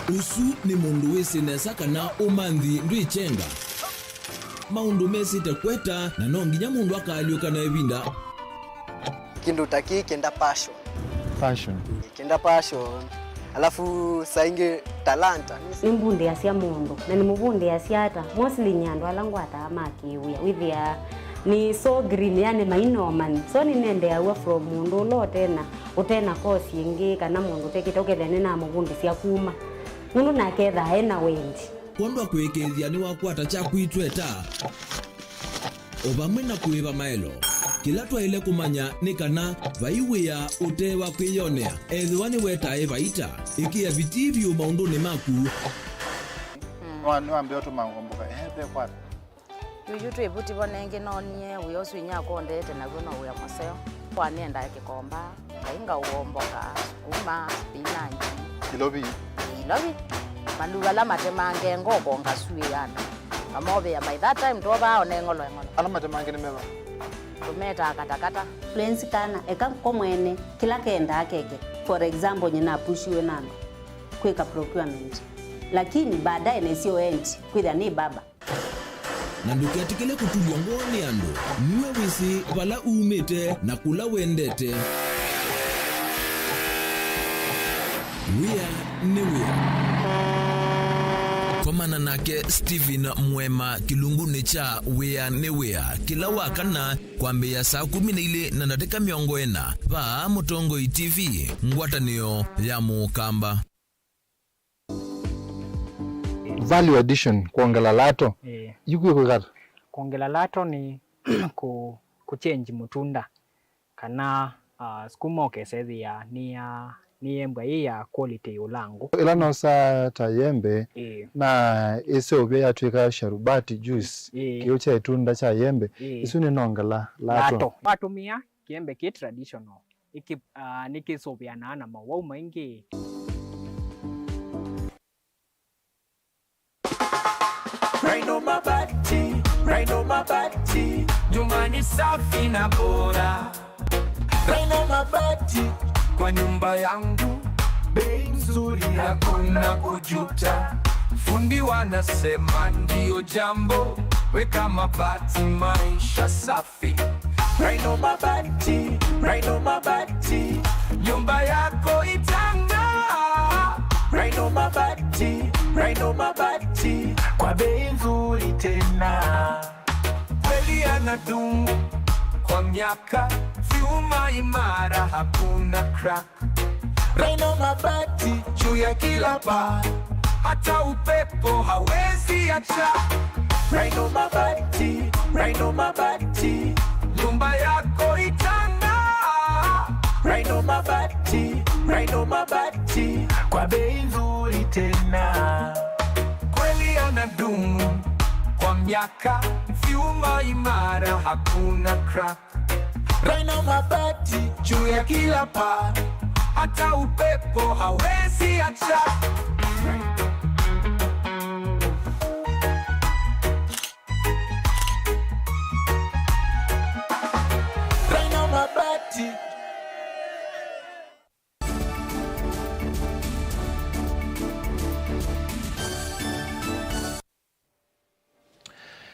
Ũsu nĩ mũndũ wĩsĩ nesa kana ũmanthi ndwĩkyenga. Maũndũ mesĩte kweta, na no nginya mũndũ akaalyũka na ĩvinda. Kĩndũ ta kĩĩ kĩenda passion. Passion. Kĩenda passion. Alafu saa ingĩ talanta. Nĩmbundĩasya mũndũ, na nĩmũvundĩasya ata? Mostly nyie andũ ala ngwataa ma kĩwĩa, wĩthĩaa nĩ so green, yani mainomani. So nĩnendeaw'a from mũndũ ũla ũtena, ũtena course ĩngĩ, kana mũndũ ũtekĩte, ũkethĩa nĩnamũvundĩsya kuma. Nũndũ nake ethaa ena wendi. Kwondũ wa kũĩkĩĩthya nĩwakwata kyaku itweta, o vamwe na kũĩva maelo. Kĩla twaĩle kũmanya nĩ kana vai wĩa ũte wa kwĩyonea, ethĩwa nĩwetae vaita, ĩkĩa vitii vyũ maũndũnĩ maku. Nĩwa-, nĩwambĩa ũtũma ngomboka, ehe, ve kwata. Yuyu twĩ vuti vo nengĩ noonie wĩa ũsu inyakwa ũndete naw'o no wĩa mũseo. Kwa nĩendaa kĩkomba, ngai ngaũomboka, sukuma, spinach. Ilovi. Ilovi. Maluva ala matemange ngoko ngasuĩana. Ngamovĩa by that time twovaa one ng'olo eng'olo. Ala matemange nĩ meva? Tũmetaa katakata. Lenzi kana eka ko mwene kĩla kendaa keke. For example, nyina apushiwe na andũ kwĩka procurement. Lakini baadaye nĩsyo endi kwĩthĩa nĩ baba. Na ndũketĩkĩle kũtulw'a ngoo nĩ andũ. Nue wĩsĩ vala umĩte na kũla wendete. Wĩa nĩ wĩa. Komana nake Stephen Mwema kĩlungunĩ kya Wĩa nĩ Wĩa kĩla wa kana kwambĩĩa saa kũmi na ilĩ na ndatĩka mĩongo ĩna vaa Mũtongoi T V, ngwatanĩo ya Mũkamba. Value addition, kwongela lato. Ĩĩ. Yu kwĩ kwĩka ata? Kwongela lato nĩ kũ, kũchenji mũtunda kana, ah, sukuma ũkesethĩa nĩ ya, nĩ yembwa yĩ ya quality ũla ngũ. Ĩla nosaa ta yembe, ĩĩ, na ĩseũvya yatw'ĩka sharubati, juice, ĩĩ, kĩu kya ĩtunda kya yembe, ĩĩ, isu nĩ nongela lato. Lato. Watũmĩa kĩembe kĩ traditional. Iki, ah, nĩkĩsũvĩanaa na mawau maingĩ. Rhino Mabati, Rhino Mabati, nyumba ni safi na bora. Rhino Mabati, kwa nyumba yangu, bei nzuri, hakuna kujuta. Fundi wanasema ndio jambo, weka mabati, maisha safi. Rhino Mabati, Rhino Mabati, nyumba yako itang'aa. Rhino Mabati, Rhino Mabati, kwa bei nzuri tena. Kweli yanadumu kwa miaka, vyuma imara, hakuna crack. Rhino Mabati juu ya kila paa, hata upepo hawezi acha. Rhino Mabati, Rhino Mabati, nyumba yako itang'aa. Rhino Mabati, Rhino Mabati, kwa bei nzuri tena. Kweli yanadumu kwa miaka, vyuma imara, hakuna crack. Rhino Mabati juu ya kila paa, hata upepo hawezi acha. Rhino Mabati.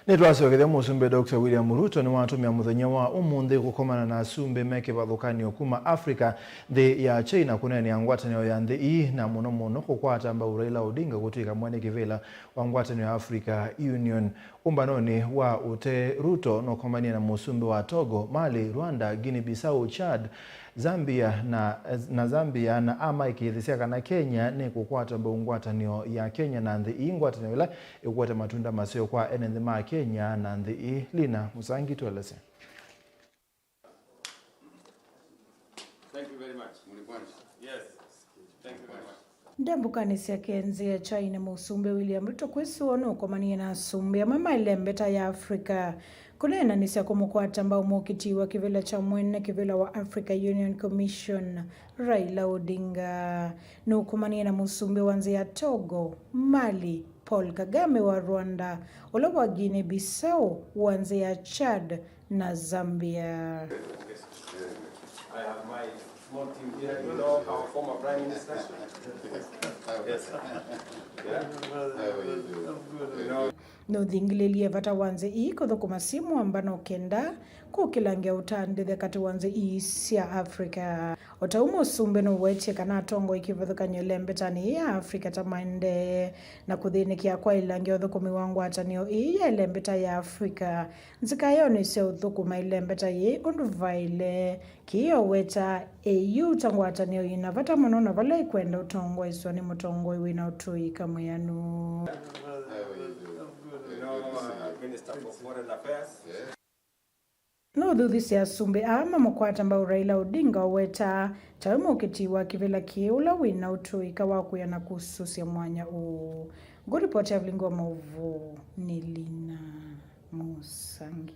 Nĩtwasyokethya Mũsumbĩ Doctor William Ruto nĩwatũmĩa mũthenya wa ũmũnthĩ kũkomana na asumbĩ me kĩvathũkany'o kuma Africa, nthĩ ya China, kũneenea ngwatanĩo ya nthĩ ii, na mũno mũno kũkwata mbau Raila Odinga kũtw'ĩka mwene kĩvĩla wa ngwatanĩo ya Africa Union. Ũmbanonĩ wa ũtee, Ruto nũkomanie na mũsumbĩ wa Togo, Mali, Rwanda, Guinea Bissau, Chad, Zambia na, na Zambia, na amaĩkĩĩthĩsya kana Kenya nĩkũkwata mbau ngwatanĩo ya Kenya na nthĩ ii, ngwatanĩo ĩla ĩkũete matunda maseo kwa ene nthĩ ma Kenya na nthĩ ii. Lina Musangi, tũelesye. Thank you very much. Yes. Thank you very much. Ndambũkanĩ syake nzĩa China, Mũsumbĩ William Ruto kwĩsũwa nũkomanie na asumbĩ amwe ma ĩlembeta ya Africa kũneenanĩsya kũmũkwata mbau mũkiti wa kĩvĩla kya mwene kĩvĩla wa Africa Union Commission, Raila Odinga. Nũkomanie na mũsumbĩ wa nzĩa ya Togo, Mali, Paul Kagame wa Rwanda, ũla wa Guinea Bissau, wa nzĩa ya Chad, na Zambia. I have my small team here. You know our former Prime Minister. Nũthingĩlĩlye vata wa nzĩ ii kũthũkũma syĩ mũambano kenda kũkĩlangĩa ũtandĩthya katĩ wa nzĩ ii sya Africa. O ta ũu mũsumbĩ nũwetie kana atongoi kĩvathũkany'o ĩlembetanĩ ĩĩ ya Africa ta maendee na kũthĩnĩkĩa kwaĩlangya ũthũkũmi wa ngwatanĩo ĩĩ ya ĩlembeta ya Africa nzĩkaĩonĩ sya ũthũkũma ĩlembeta yĩĩ ũndũ vaĩle. Kĩĩ oweta A U ta ngwatanĩo yĩna vata mũno na vala ĩkwenda ũtongoeswa nĩ mũtongoi wĩna ũtũĩka mwĩanu. Nũthuthisye asumbĩ aa mamũkwata mbau Raila Odinga oweta tawe mũkĩtii wa kĩvĩla kĩĩ ũla wĩna ũtũĩka wa kwĩa na kũsũsya mwanya ũũ. Ngũripoti ya vilingi wa maũvoo nĩ Lina Mũsangi.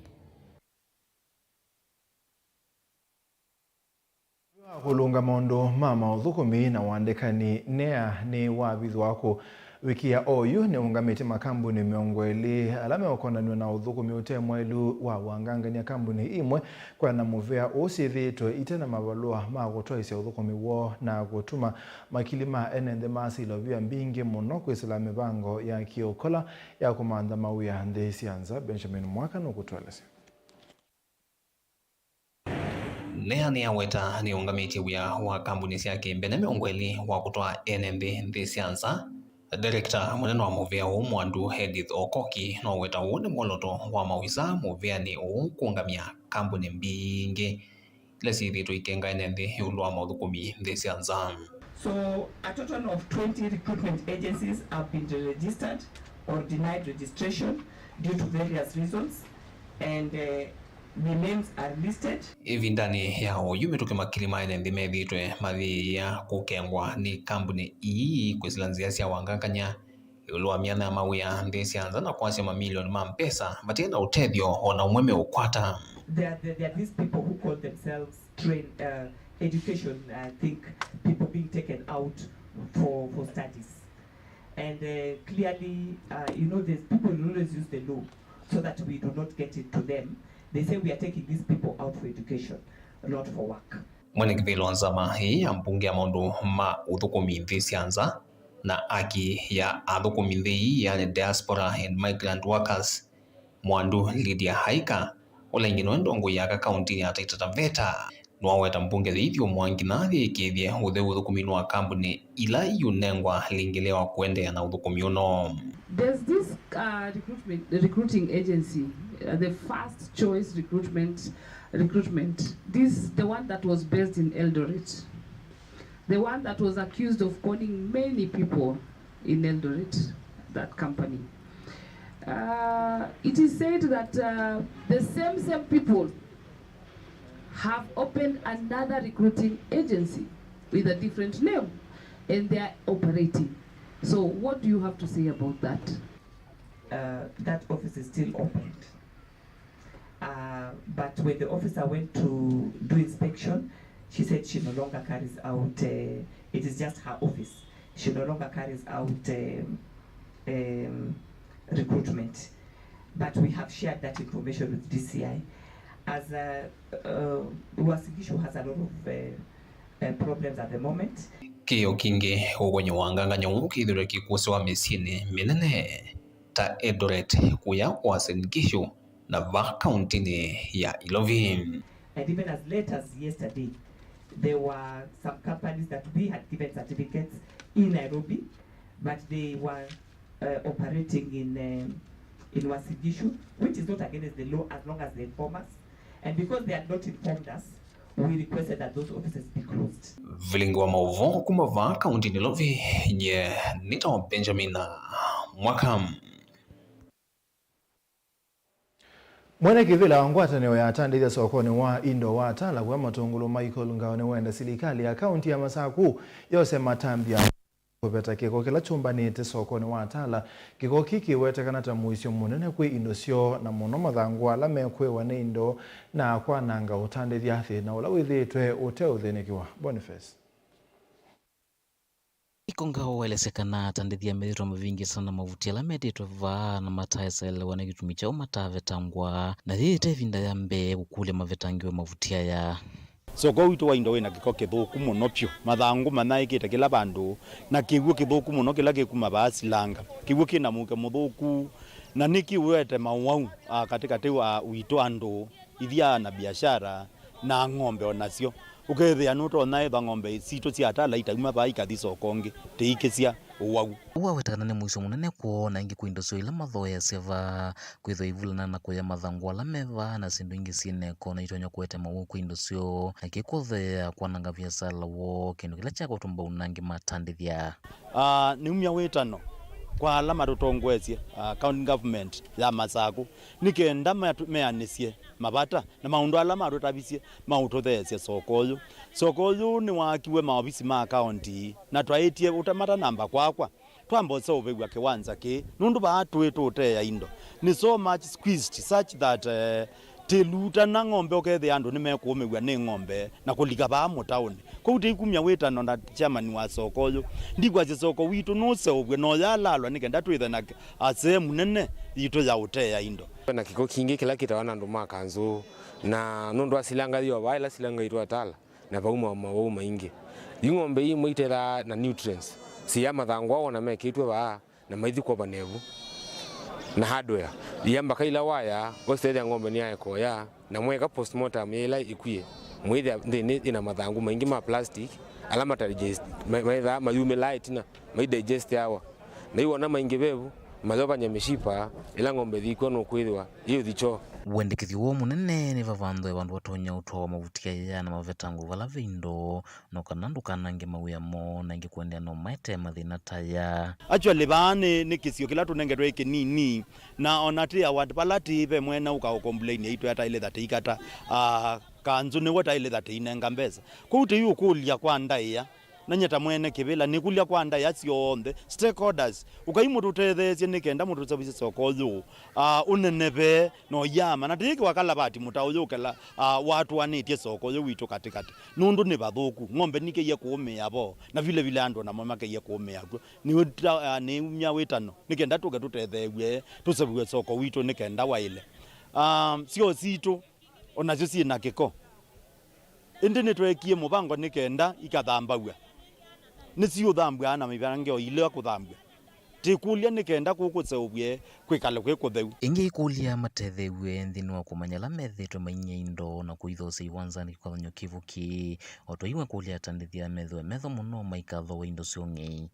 Wa kũlũnga maũndũ ma maũthũkũmi na ũandĩkani NEA nĩ wavithwa kũvikĩa oyu nĩũngamĩtye makambuni mĩongo ĩlĩ ala meũkonanw'a na ũthũkũmi ũte mwaĩlu wa wangangany'a kambuni imwe kwĩana mũvea ũũ syĩthĩĩtwe ite na mavalũa ma kũtwaĩsya ũthũkũmi woo na kũtuma makili ma ene nthĩ maasya ilovia mbingĩ mũno kwĩsĩla mĩvango ya kĩũkola ya kũmantha mawĩa nthĩ sya nza. Benjamin Mwaka nũkũtũelesya. NEA nĩyaweta nĩũngamĩtye wĩa wa kambuni sya kĩmbene mĩongo ĩlĩ wa kũtwaa ene nthĩ nthĩ sya nza. Director mũnene wa mũvea ũũ Mwandu Edith Okoki noweta ũũ nĩ mwolooto wa mawisa mũveanĩ ũũ kũũngamya kambuni mbingĩ ila syĩthĩĩtwe ikenga ene nthĩ ĩũlũ wa maũthũkũmi nthĩ sya nza. So, a total of twenty recruitment agencies have been deregistered or denied registration due to various reasons, and, uh, the names are listed. Ĩvindanĩ ya oyu mĩtũkĩ makili ma ene nthĩ methĩĩtwe mayĩĩa kũkengwa nĩ kambuni ii kwĩsĩla nzĩa sya wangangany'a ĩũlũ wa myanya ya mawĩa nthĩ sya nza na kwasya mamilioni ma mbesa vate na ũtethyo o na ũmwe meũkwata. There, there, there are these people who call themselves train, uh, education, I think, people being taken out for, for studies. And, uh, clearly, uh, you know, there's people who always use the law so that we do not get it to them. They say we are taking these people out for education, not for work. Mwene kĩvĩla wa nzama ĩĩ ya mbunge ya maũndũ ma ũthũkũmi nthĩ sya nza na aki ya athũkũmi nthĩ ii, yani diaspora and migrant workers, Mwandu Lydia Haika, ũla ĩngĩ nĩwe ndongoi ya aka kaũntĩnĩ ya Taita Taveta, nĩwaweta mbunge yĩithyũmũa nginya yĩkĩĩthye ũtheu ũthũkũminĩ wa kambuni ila iũnengwa lĩngĩlĩ wa kũendeea na ũthũkũmi ũno. There's this, uh, recruitment, recruiting agency, uh, the First Choice Recruitment, recruitment. This, the one that was based in Eldoret. The one that was accused of conning many people in Eldoret, that company. Uh, it is said that, uh, the same, same people have opened another recruiting agency with a different name, and they are operating. So what do you have to say about that? Uh, that office is still opened. Uh, but when the officer went to do inspection, she said she no longer carries out, uh, it is just her office. She no longer carries out, um, um, recruitment. But we have shared that information with D C I. As, uh, uh, Uasin Gishu has a lot of, uh, uh, problems at the moment. Kĩĩo kĩngĩ, ũgonyi wa ngangany'o ũũ kĩthĩrwe kĩkũsĩwa mĩsyĩnĩ mĩnene ta Eldoret, kũya Uasin Gishu, na vaa kaũntĩnĩ ya Ilovi. And even as late as yesterday, there were some companies that we had given certificates in Nairobi, but they were, uh, operating in, um, in Uasin Gishu, which is not against the law as long as they inform us. And because they had not informed us, we requested that those offices be closed. Vilingi wa maũvoo kuma vaa kaũntĩnĩ Ilovi, nye nĩtawa Benjamin Mwaka. Mwene kĩvĩla wa ngwatanĩo ya atandĩthya sokonĩ wa indo wa Tala kũya Matũngũlũ Michael Ngao nĩwenda silikalĩ ya kaũntĩ ya Masaku yose matambya kũveta kĩko kĩla kyũmbanĩte sokonĩ wa Tala. Kĩko kĩĩ kĩwetekana ta mũisyo mũnene kwĩ indo syoo na mũno mathangũ ala mekwĩwa nĩ indo na kwananga ũtandĩthya thĩna ũla wĩthĩĩtwe ũteũthĩnĩkĩwa. Boniface. Iko Ngao waelesya kana atandĩthya methĩĩtwe mavĩngĩĩsana na mavuti ala metĩtwe vaa na mataesa elewa nĩ kĩtumi kyaũ matavetangwa, na yĩĩ ĩte ĩvinda ya mbee kũkũlya mavetangĩwe mavuti aya. Soko witũ wa indo wĩna kĩko kĩthũku mũno vyũ, mathangũ manyaĩĩkĩte kĩla vandũ, na kĩw'ũ kĩthũku mũno kĩla kĩkuma vaa silanga. Kĩw'ũ kĩna mũuke mũthũku, na nĩkĩũete mawau, a, katĩkatĩ wa witũ andũ, ithyĩ ana biashara, na ng'ombe o nasyo. Ũkethĩa nũtonya ĩtha ng'ombe sitũ sya atala itauma vaa ikathi soko ĩngĩ, tĩikĩsya ũwau. Ũu waweta kana nĩ mũisyo mũnene kwoo na ĩngĩ kwĩ indo syoo ila mathoeasya vaa, kwĩthwa ivulana na kũya mathangũ ala me vaa na syĩndũ ingĩ syĩ neko na itonya kũete mawau kwĩ indo syoo, na kĩkũtheea kwananga viasala woo, kĩndũ kĩla kyakwatwa mbau na angĩ matandĩthya. Ah, nĩumya wĩtano kwa ala matũtongoesye, ah, county government ya Masakũ, nĩ kenda matu- meanĩsye mavata na maũndũ ala matũtavisye maũtũtheesya soko ũyũ. Soko ũyũ nĩwaakiwe maovisi ma kaũnti, na twaĩtye ũta- matanamba kwakwa, twamba ũseũvĩw'a kĩwanza kĩĩ, nũndũ vaa tũĩ tũũteea indo. Nĩ so much squeezed such that, eh, tĩlutana ng'ombe, ũkethĩa andũ nĩmekũũmĩw'a nĩ ng'ombe na kũlika vaa mũtaũnĩ. Kwoou tĩikumya wĩtano na chairman wa soko ũyũ, ndikwasya soko witũ nũseũvw'e, na ũyaalalwa nĩ kenda twĩthe na asemu nene yitũ ya ũteea indo. Kwĩna kĩko kingĩ kĩla kĩtawa na andũ ma kanzũ, na nũndũ wa silanga yĩ o vaa ĩla silanga itũ atala, na vauma mawau maingĩ. Yu ng'ombe imwe itethaa na nutrients, siya mathangũ ao na mekĩtwe vaa, na maithi kwova nevu na hardware. Iya mbaka ila waya, ũsethĩa ng'ombe nĩyaekoya, na mweka postmortem ya ila ĩkwie, mwĩthĩa nthĩnĩ ĩna mathangũ maingĩ ma plastic, ala mata digest, ma- maethaa mayumĩlaa ĩtina, mai digest awa. Na iwona maingĩ vevu, mayovany'a mĩshipa, ĩla ng'ombe thikw'a nũkwĩthĩwa ĩũthi kyoo. Wendekethyo woo mũnene nĩ vavanthwe vandũ vatonya ũtwawa mavuti aya na mavetangũ vala ve indo, no kana ndũkanange mawĩa moo, na ĩngĩ kũendeea no maete mathĩna ta aya. Actually, vaa nĩ, nĩ kĩsio kĩla tũnengetwe kĩnini, na ona tĩ award vala tĩ ve mwene ũka ũkomplaini aitũ ataĩle that ikata, ah, kanzũ nĩwe taĩle that inenga mbesa. Kwoou tĩi ũkũlya kwa ndaĩa, na nye ta mwene kĩvĩla, nĩkũlya kwa ndaĩa syonthe, stakeholders, ũkai mũtũtetheesye nĩ kenda mũtũseũvĩsye soko ũyũ, ah, ũneneve na ũyama, na tĩyĩkĩwa kalavati mũta ũyũ ũkela, ah, watũanĩtye soko ũyũ witũ katĩkatĩ, nũndũ nĩ vathũku, ng'ombe nikĩie kũũmĩa vo, na vile vile andũ namo makĩie kũũmĩa kw'o. Nĩ wĩta- ah, nĩumya wĩtano nĩ kenda tũke tũtetheew'e, tũseũvĩw'e soko witũ nĩ kenda waĩle. Ah, syoo sitũ o nasyo syĩ na kĩko, ĩndĩ nĩtweekie mũvango nĩ kenda ikathambaw'a. Nĩsiũthambw'a na mĩvange o ilea kũthambw'a. Tĩkũlya nĩ kenda kũkũseũvw'e kwĩkale kwĩ kũtheu. Ĩngĩ ĩkũlya matetheew'e nthĩnĩ wa kũmanya ala methĩĩtwe mainyĩa indo na kũithoosya iwanzanĩ kĩkwathanyo kĩvũkĩ. O twaimwe kũlya atandĩthya methĩwe metho mũno maikathowe indo syong'ei.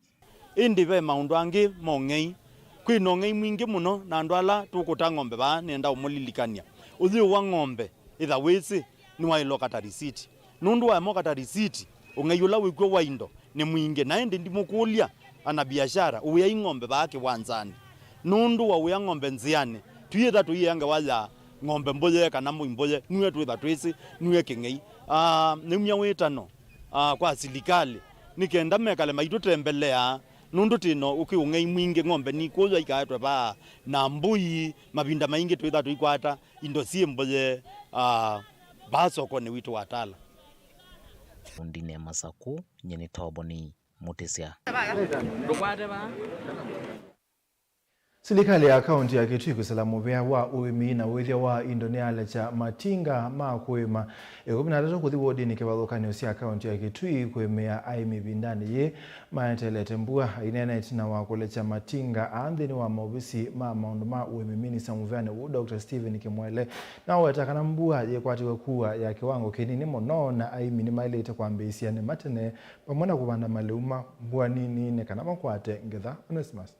Ĩndĩ ve maũndũ angĩ ma ũng'ei. Kwĩ na ũng'ei mwingĩ mũno, na andũ ala tũkũta ng'ombe vaa nĩenda ũmũlilikany'a. Ũyĩũwa ng'ombe, ĩtha wĩsĩ, nĩwaĩle ũkata risiti. Nũndũ waema ũkata risiti, ũng'ei ũla wĩkw'o wa indo nĩ mwingĩ. Na ĩndĩ ndimũkũlya, ana biashara, ũwĩai ng'ombe vaa kĩwanzanĩ. Nũndũ wa ũwĩa ng'ombe nzĩanĩ, tũyĩtha tũyĩa ngewa ya ng'ombe mbũye kana mbũi mbũye, nue twĩtha twĩsĩ, nue kĩng'ei. Ah, nĩumya wĩtano ah, kwa silikalĩ, nĩ kenda mekale maitũtembelea, nũndũ twĩ na ũkĩ ũng'ei mwingĩ, ng'ombe nikũywa ikaetwe vaa, na mbũi, mavinda maingĩ twĩtha tũikwata indo syĩ mbũye, ah, vaa sokonĩ witũ wa Tala. Undine Masakũ, nye nĩ Toboni Mũtĩsya. Silikalĩ ya kaũnti ya Kitui kwĩsĩla mũvea wa ũĩmi na ũĩthya wa indo nĩyalekya matinga ma kũĩma ĩkũmi na atatũ kũthi wodinĩ kĩvathũkany'o sya kaũnti ya Kitui kũĩmĩa aĩmi ĩvindanĩ yĩĩ maeteelete mbua. Aineena ĩtina wa kũlekya matinga aa nthĩnĩ wa maovisi ma maũndũ ma ũĩmi, minista mũveanĩ ũũ, Doctor Stephen Kimwele, naweta kana mbua yĩkwatiwe kua ya kĩwango kĩnini mũno, na aĩmi nĩmaĩlĩte kwambĩĩsya nĩma tene vamwe na kũvanda malĩu ma mbua nini nĩ kana makwate ngetha. Onesmus.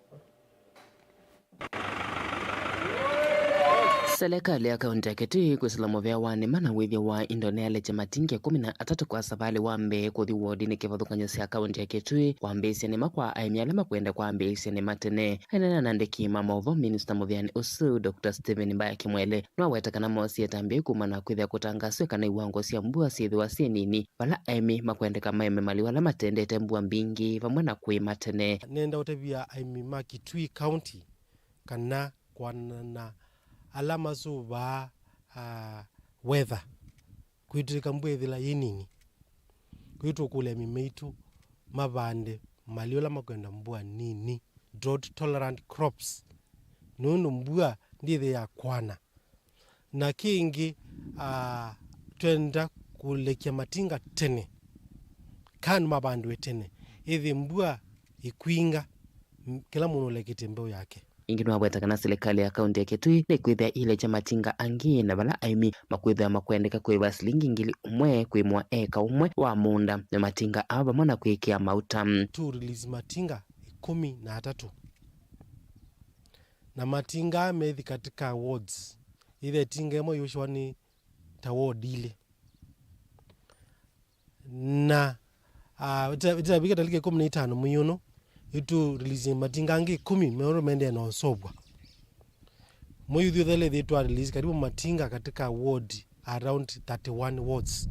Selekalĩ ya kaũnti ya Kitui kwĩsĩla mũvea wa nĩma na wĩthya wa indo nĩyalekya matinga ĩkũmi na atatũ kwa savalĩ wa mbee kũthi wodinĩ kĩvathũkany'o sya kaũnti ya Kitui kwambĩĩsya nĩma kwa aĩmi ala makwenda kwambĩĩsya nĩma tene. Aineena na andĩki ma maũvoo, minista mũveanĩ ũsu, Doctor Stephen Mbaya Kimwele, nĩwaweta kana moosie ĩtambya yĩu kumana na kwĩthĩa kũtangaaswe kana iwango sya mbua syĩthĩwa syĩ nini, vala aĩmi makwendeka maĩme malĩu ala matendete mbua mbingĩ vamwe na kũĩma tene. Nenda ũtavya aĩmi ma Kitui County kana kwanana ala masũvaa, ah, weather, kwĩtĩka mbua ĩthĩla yĩ nini, kwĩ tũkũlya aĩmi maitũ mavande malĩu ala makwenda mbua nini, drought tolerant crops, nũndũ mbua ndĩthĩ ya kwana. Na kĩngĩ, ah, twenda kũlekya matinga tene, kana mavandwe tene, ĩthĩ mbua ĩkwinga, m-, kĩla mũndũ ũlekĩte mbeũ yake. Ĩngĩ nĩwaweta kana silikalĩ ya kaũntĩ ya Kitui nĩkwĩthĩa ĩilekya matinga angĩ, na vala aĩmi makwĩthĩa makwendeka kũĩva silingi ngili ũmwe kwĩmũa eka ũmwe wa mũũnda na matinga aa vamwe na kwĩkĩa mauta. To release matinga ĩkũmi na atatũ. Na matinga aa methi katika wards. Ĩthĩa ĩtinga ĩmwe yũshiwa nĩ ta ward ilĩ. Na, ah, ĩta-, ĩtavika taliki ĩkũmi na itano mwei ũno, ĩtũ release matinga angĩ ĩkũmi meũrũ mendee na ũsovwa. Mwei ũthiũthele ĩthĩ twa release karibu matinga katika ward around thirty-one wards.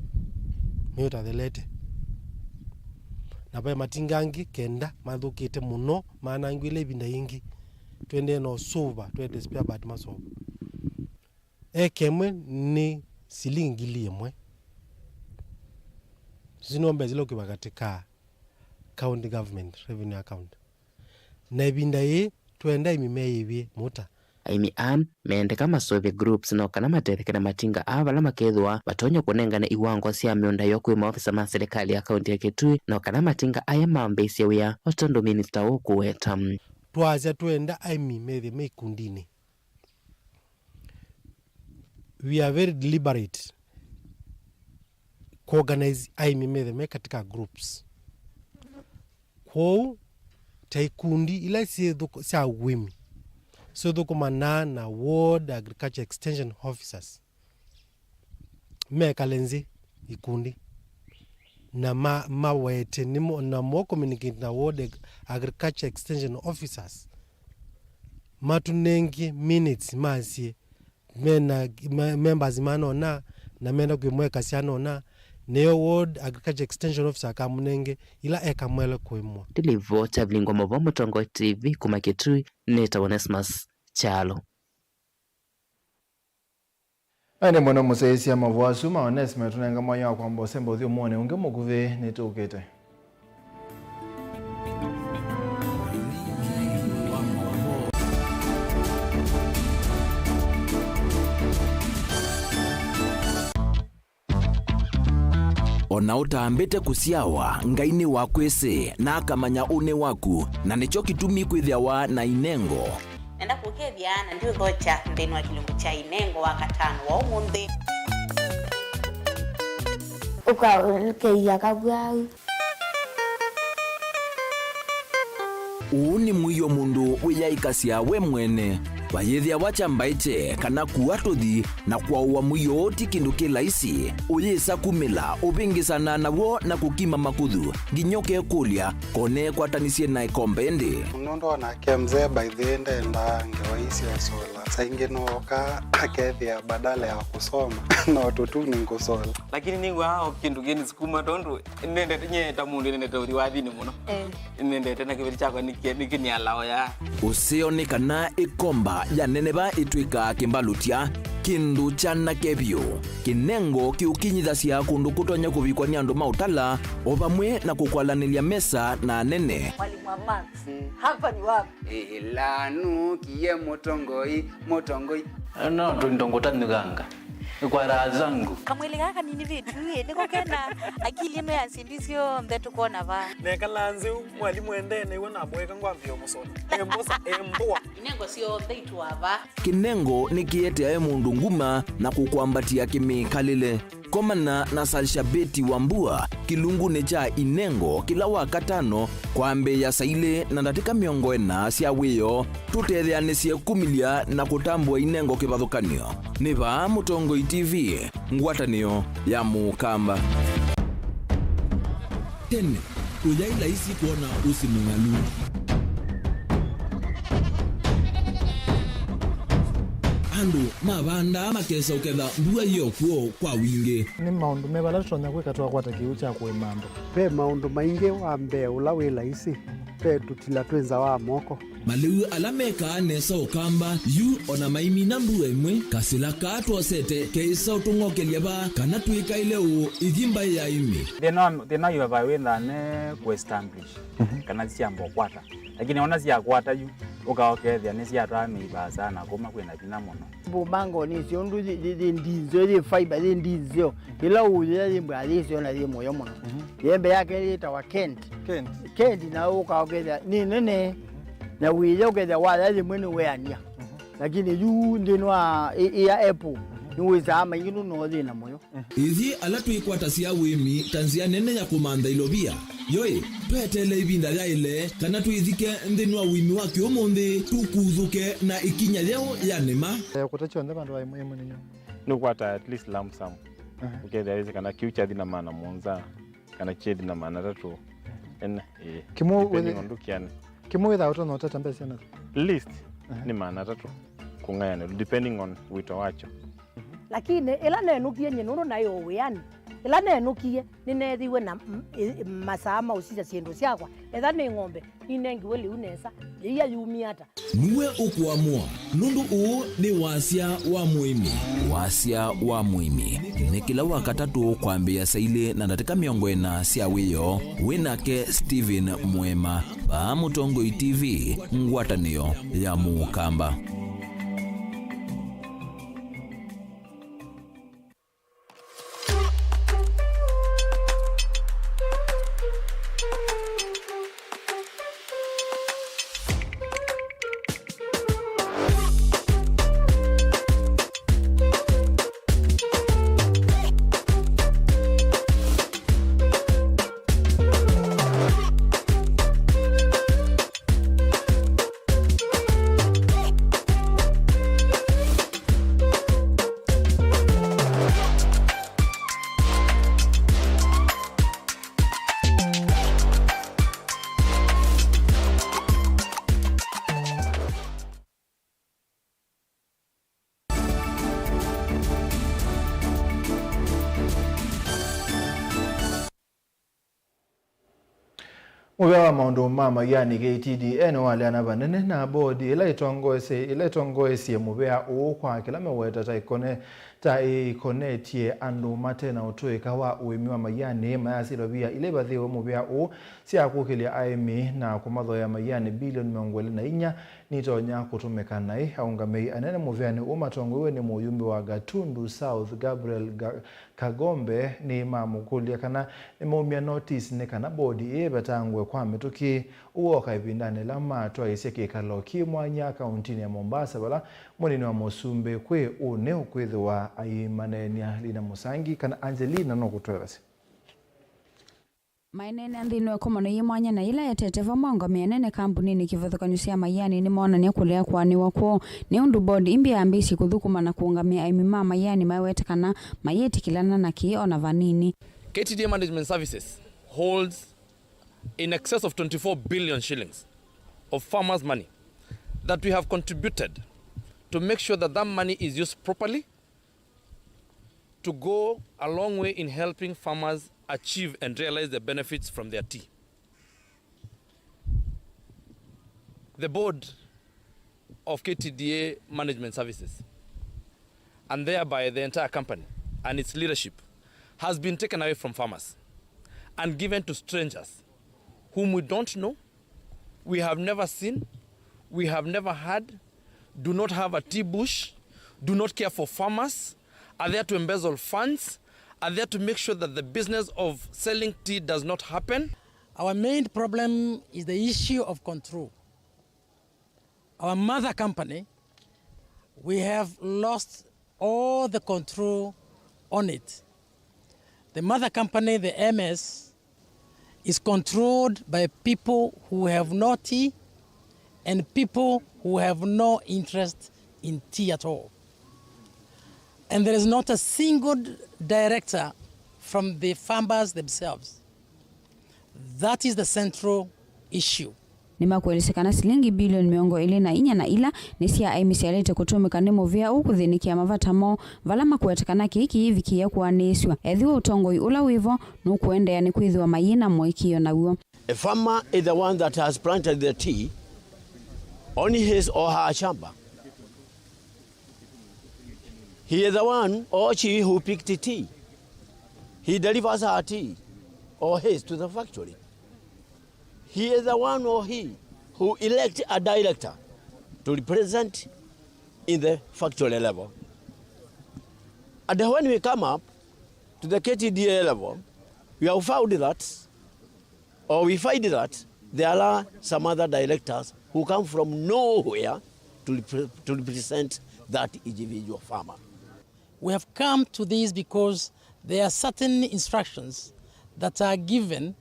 Mwei ũtathelete. Na ve matinga angĩ kenda mathũkĩte mũno, maanangwile ĩvinda yĩngĩ. Twendee na ũsova, twete spare part masova. Eka ĩmwe nĩ silingi ngili ĩmwe. Isu nĩo mbesa ila ũkĩva katika county government revenue account. Na ĩvinda yĩĩ, twenda aĩmi meyĩvye mũta. Aĩmi aa meendeka masũvĩe groups no kana matetheke na matinga aa vala makethĩwa matonya kũnengane iwango sya mĩũnda yoo kwĩ maovisa ma silikalĩ ya kaũntĩ ya Kitui no kana matinga aya mambĩĩsye wĩa o tondũ minista ũkũweta. Twasya twenda aĩmi methĩwe me ikundinĩ. We are very deliberate kũorganize aĩmi methĩwe me katika groups. Kwoou, ta ikundi ila syĩ thũk-, sya ũĩmi, syĩthũkũmanaa na Ward Agriculture Extension Officers, mekale nzĩ ikundi, na ma-, mawete nĩmo, na mo communicate na Ward Ag-, Agriculture Extension Officers, matũnenge minutes masye, mena, me-, members manona, na menda kwĩmwekasya anona, nĩyo Ward Agriculture Extension Officer akamũnenge ila ekamwele kũĩmwa. Ndilivota vilingwa mavo Mũtongoi T V kuma Kitui, nĩtawa Onesmus Kyalo. Aende mũno mũsyaĩĩsya mavũ asu ma Onesmus, tũnenga mwanya wa kwamba ũsemba ũthyũmũonĩ ũngĩ mũkuvĩ nĩtũkĩte. O na ũtambĩte kũsyawa, Ngai nĩwakwĩsĩ, na akamanya ũnĩ waku, na nĩkyo kĩtumi kwĩthĩawa na inengo. Nenda kũkethya na ndiũthokya nthĩnĩ wa kĩlungu kya inengo wa katano wa ũmũnthĩ. Ũkaũlũkĩia kavwau. Ũũ nĩ mũio mũndũ wĩyaĩkasya we mwene. Vayĩthĩawa kya mbaĩkye kana kua tũthi na kwaũa mũio ũũ ti kĩndũ kĩ laisi. Ũyĩsa kumĩla, ũvĩngĩsana naw'o na kũkima makũthũ, nginya ũkekũlya, ko neekwatanisye na ĩkombe ĩndĩ? Nũndũ o nake mzee by the way ndendaa ngewa ii sya sola. Saa ingĩ nooka akethĩa badala ya kũsoma no tũtuni ngũsola. Lakini nĩw'aa o kĩndũ kĩnĩsukuma tondũ nĩnendete, nyie ta mũndũ nĩnendete ũthi wathinĩ mũno. Eh. Nĩnendete na kĩveti kyakwa nĩkĩ-, nĩkĩnialaoya. Ũseo nĩ kana ĩkomba ya neneva ĩtw'ĩkaa kĩmbalũtya, kĩndũ kyanake vyũ. Kĩnengo kĩũkinyithasya kũndũ kũtonya kũvikwa nĩ andũ ma ũtala, o vamwe na kũkwalanĩlya mesa na anene. Mwalimu wa maths, hapa ni wapi? Ĩla nũkie mũtongoi, mũtongoi. No tũindo ngũtanyũkanga. Kwa raha zangu. Kamwĩlĩ gaka kanini vitu ĩ, nĩko kena akili ĩno ya syĩndũ syonthe tũkwona vaa. Nekala nzĩ, mwalimu endee nĩw'o namũeka ngwambĩĩa ũmũsũna. Embosa, emboa. Inengo syonthe itũa vaa. Kĩnengo nĩkĩeteae mũndũ nguma na kũkwambatĩa kĩmĩkalĩle. Komana na Salshabeti Wambua kĩlungunĩ kya Inengo kĩla wa katano kwambĩĩa saa ilĩ na ndatĩka mĩongo ĩna sya wĩoo, tũtetheanĩsye kumĩlya na kũtambũa Inengo kĩvathũkany'o. Nĩ vaa Mũtongoi T V, ngwatanĩo ya Mũkamba. Tene, kũyaĩ laisi kwona ũsi mũng'alu. Andũ mavandaa makesa ũketha mbua yĩ o kw'o kwa wingĩ. Nĩ maũndũ meva ala tũtonya kwĩka twakwata kĩw'ũ kya kũĩma andũ? Ve maũndũ maingĩ. Wa mbee ũla wĩ laisi, ve tũtila twĩ nza wa moko. Malĩu ala mekaa nesa Ũkamba yu o na maimina mbua ĩmwe, kasĩla kaa twosete keĩsa ũtũng'okelya vaa kana twĩkaĩle ũũ ithi mbaĩ ya ĩmĩ. Thĩna wa, thĩna wa vaa wĩthaa ne kũ establish kana syamba ũkwata. Lakini ona syakwata yu, ũka ũkethĩa nĩsyatwaa mĩivaa sana kuma kwĩna vinya mũno. Mbumbango nĩsyo ũndũ yĩ, yĩ, yĩ ndinzeo, yĩ fiber, yĩ ndinzeo. Ĩla ũyĩa yĩ mbwa yĩsyo na yĩ mũyo mũno. Mhm. Yembe yake yĩtawa Kent. Kent. Kent na ũka ũkethĩa nĩ nene. Na wĩya ũkethĩa waya yĩmwe nĩ weania. Mhm. Lakini yu nthĩnĩ wa ĩ, ĩ ya apple, mhm, nĩwĩsaa maingĩ nũno thĩna mũyo. Ithyĩ ala twĩkwatasya ũĩmi ta nzĩa nene ya kũmantha ilovia, yo-ĩ, tweteele ĩvinda yaĩle kana twĩthike nthĩnĩ wa ũĩmi wa kĩũmũnthĩ, tũkuthũke na ĩkinya yeũ ya nĩma? Eh, kũta kyonthe vandũ va ĩmwe ĩmwe nĩnyo. Nĩũkwata at least lump sum. Aha. Ũkethĩa wĩsĩ kana kĩu kyathi na maana mũonza, kana kyethi na maana atatũ. Ene, ĩĩ. Kĩmwe depending wĩthĩ-, on ndũkĩane. Kĩmwe wĩthaa ũtonya ũtata mbesa na? Least, aha, nĩ maana atatũ kũng'ayanĩlwa, depending on wĩto wakyo. Lakini ĩla nenũkie nyie, nũndũ naĩ o wĩanĩ, ĩla nenũkie, nĩneethiwe na m-, ĩ-, masaa ma ũsisya syĩndũ syakwa. Etha nĩ ng'ombe, ninengiwe lĩu nesa, yĩia yumie ata? Nue ũkũamũa, nũndũ ũũ nĩ Wasya wa Mũĩmi. Wasya wa Mũĩmi nĩ kĩla Wakatatũ kwambĩĩa saa ilĩ na ndatĩka mĩongo ĩna sya wĩoo. Wĩ nake Stephen Mũema, vaa Mũtongoi T V, ngwatanĩo ya Mũkamba. Mũvea wa maũndũ ma maianĩ, K T D A, nĩwaleana vanene na bodi ĩla ĩtongoesye, ĩla ĩtongoesye mũvea ũũ kwa kĩla meweta ta ĩkone, ta ĩkonetye andũ mate na ũtũĩka wa ũĩmi wa maianĩ, mayasya ilovia ila ivathĩwe mũvea ũũ sya kũkĩlya aĩmi na kũmathoea maianĩ bilioni mĩongo ĩlĩ na inya nitonya kũtũmĩka naĩ. Aũngamĩi anene mũveanĩ ũũ matongoew'e nĩ mũyumbe wa Gatundu South, Gabriel Ga-, Kagombe, nĩmamũkũlya kana nĩmaumya notisi nĩ kana bodi ĩĩ ĩvetangwe kwa mĩtũkĩ. Ũu wooka ĩvindanĩ ĩla matwaĩĩsye kĩkalo kĩ mwanya kauntinĩ ya Mombasa, vala mũnini wa mũsumbĩ kwĩ ũnĩ ũkwĩthĩwa aimaneenea. Lina Mũsangi kana Angelina nũkũtũelesya. Maineenea nthĩnĩ wa ĩkomano yĩ mwanya na yĩla yetete vamwe aũngamĩi anene kambunĩnĩ kĩvathũkany'o sya maianĩ nĩmoonany'a kũlea kũanĩwa kwoo nĩ ũndũ bodi ĩmbya yambĩĩsye kũthũkũma na kũũngamĩa aĩmi ma maianĩ maiweta kana mayĩtĩkĩlana na kĩĩ o na vanini. K T D A Management Services holds in excess of twenty-four billion shillings of farmers' money that we have contributed to make sure that that money is used properly to go a long way in helping farmers achieve and realize the benefits from their tea. The board of K T D A Management Services, and thereby the entire company and its leadership, has been taken away from farmers and given to strangers whom we don't know, we have never seen, we have never heard, do not have a tea bush, do not care for farmers, are there to embezzle funds, are there to make sure that the business of selling tea does not happen. Our main problem is the issue of control. Our mother company, we have lost all the control on it. The mother company, the M S, is controlled by people who have no tea and people who have no interest in tea at all. And there is not a single director from the farmers themselves. That is the central issue. Nĩmakũelesya kana silingi bilioni mĩongo ĩlĩ na inya na ila nĩ sya aĩmi syaĩlĩte kũtũmĩka nĩ mũvĩa ũũ kũthĩnĩkĩa mavata moo, vala makwete kana kĩĩ kĩyĩvikĩĩa kũanĩĩsw'a ethĩwa ũtongoi ũla wĩvo nũkũendeea nĩ kwĩthĩwa mayĩ na mũĩkĩĩo naw'o. A farmer is the one that has planted the tea on his or her shamba. He is the one or she who picked tea. He delivers her tea or his to the factory. He is the one or he who elect a director to represent in the factory level. And when we come up to the K T D A level, we have found that, or we find that there are some other directors who come from nowhere to repre-, to represent that individual farmer. We have come to this because there are certain instructions that are given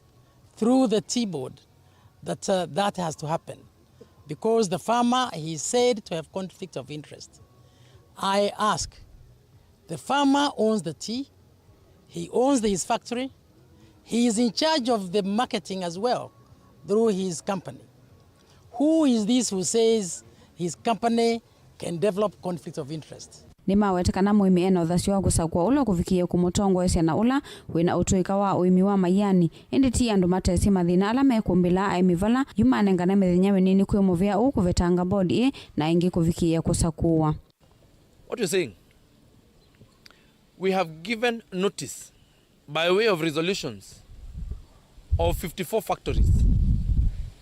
through the tea board that, uh, that has to happen because the farmer, he is said to have conflict of interest. I ask, the farmer owns the tea, he owns his factory, he is in charge of the marketing as well through his company. Who is this who says his company can develop conflict of interest? Nĩmawete kana mũĩmi ena ũthasyo wa kũsakũa ũla ũkũvikĩĩe kũmũtongoesya na ũla wĩna ũtũĩka wa ũĩmi wa maiani, ĩndĩ ti andũ matesĩ mathĩna ala mekũmbĩlaa aĩmi vala yu manengane mĩthenya mĩnini kwĩ mũvĩa ũũ kũvetanga board ĩ na ĩngĩ kũvikĩĩa kũsakũwa. What you're saying? We have given notice by way of resolutions of fifty-four factories,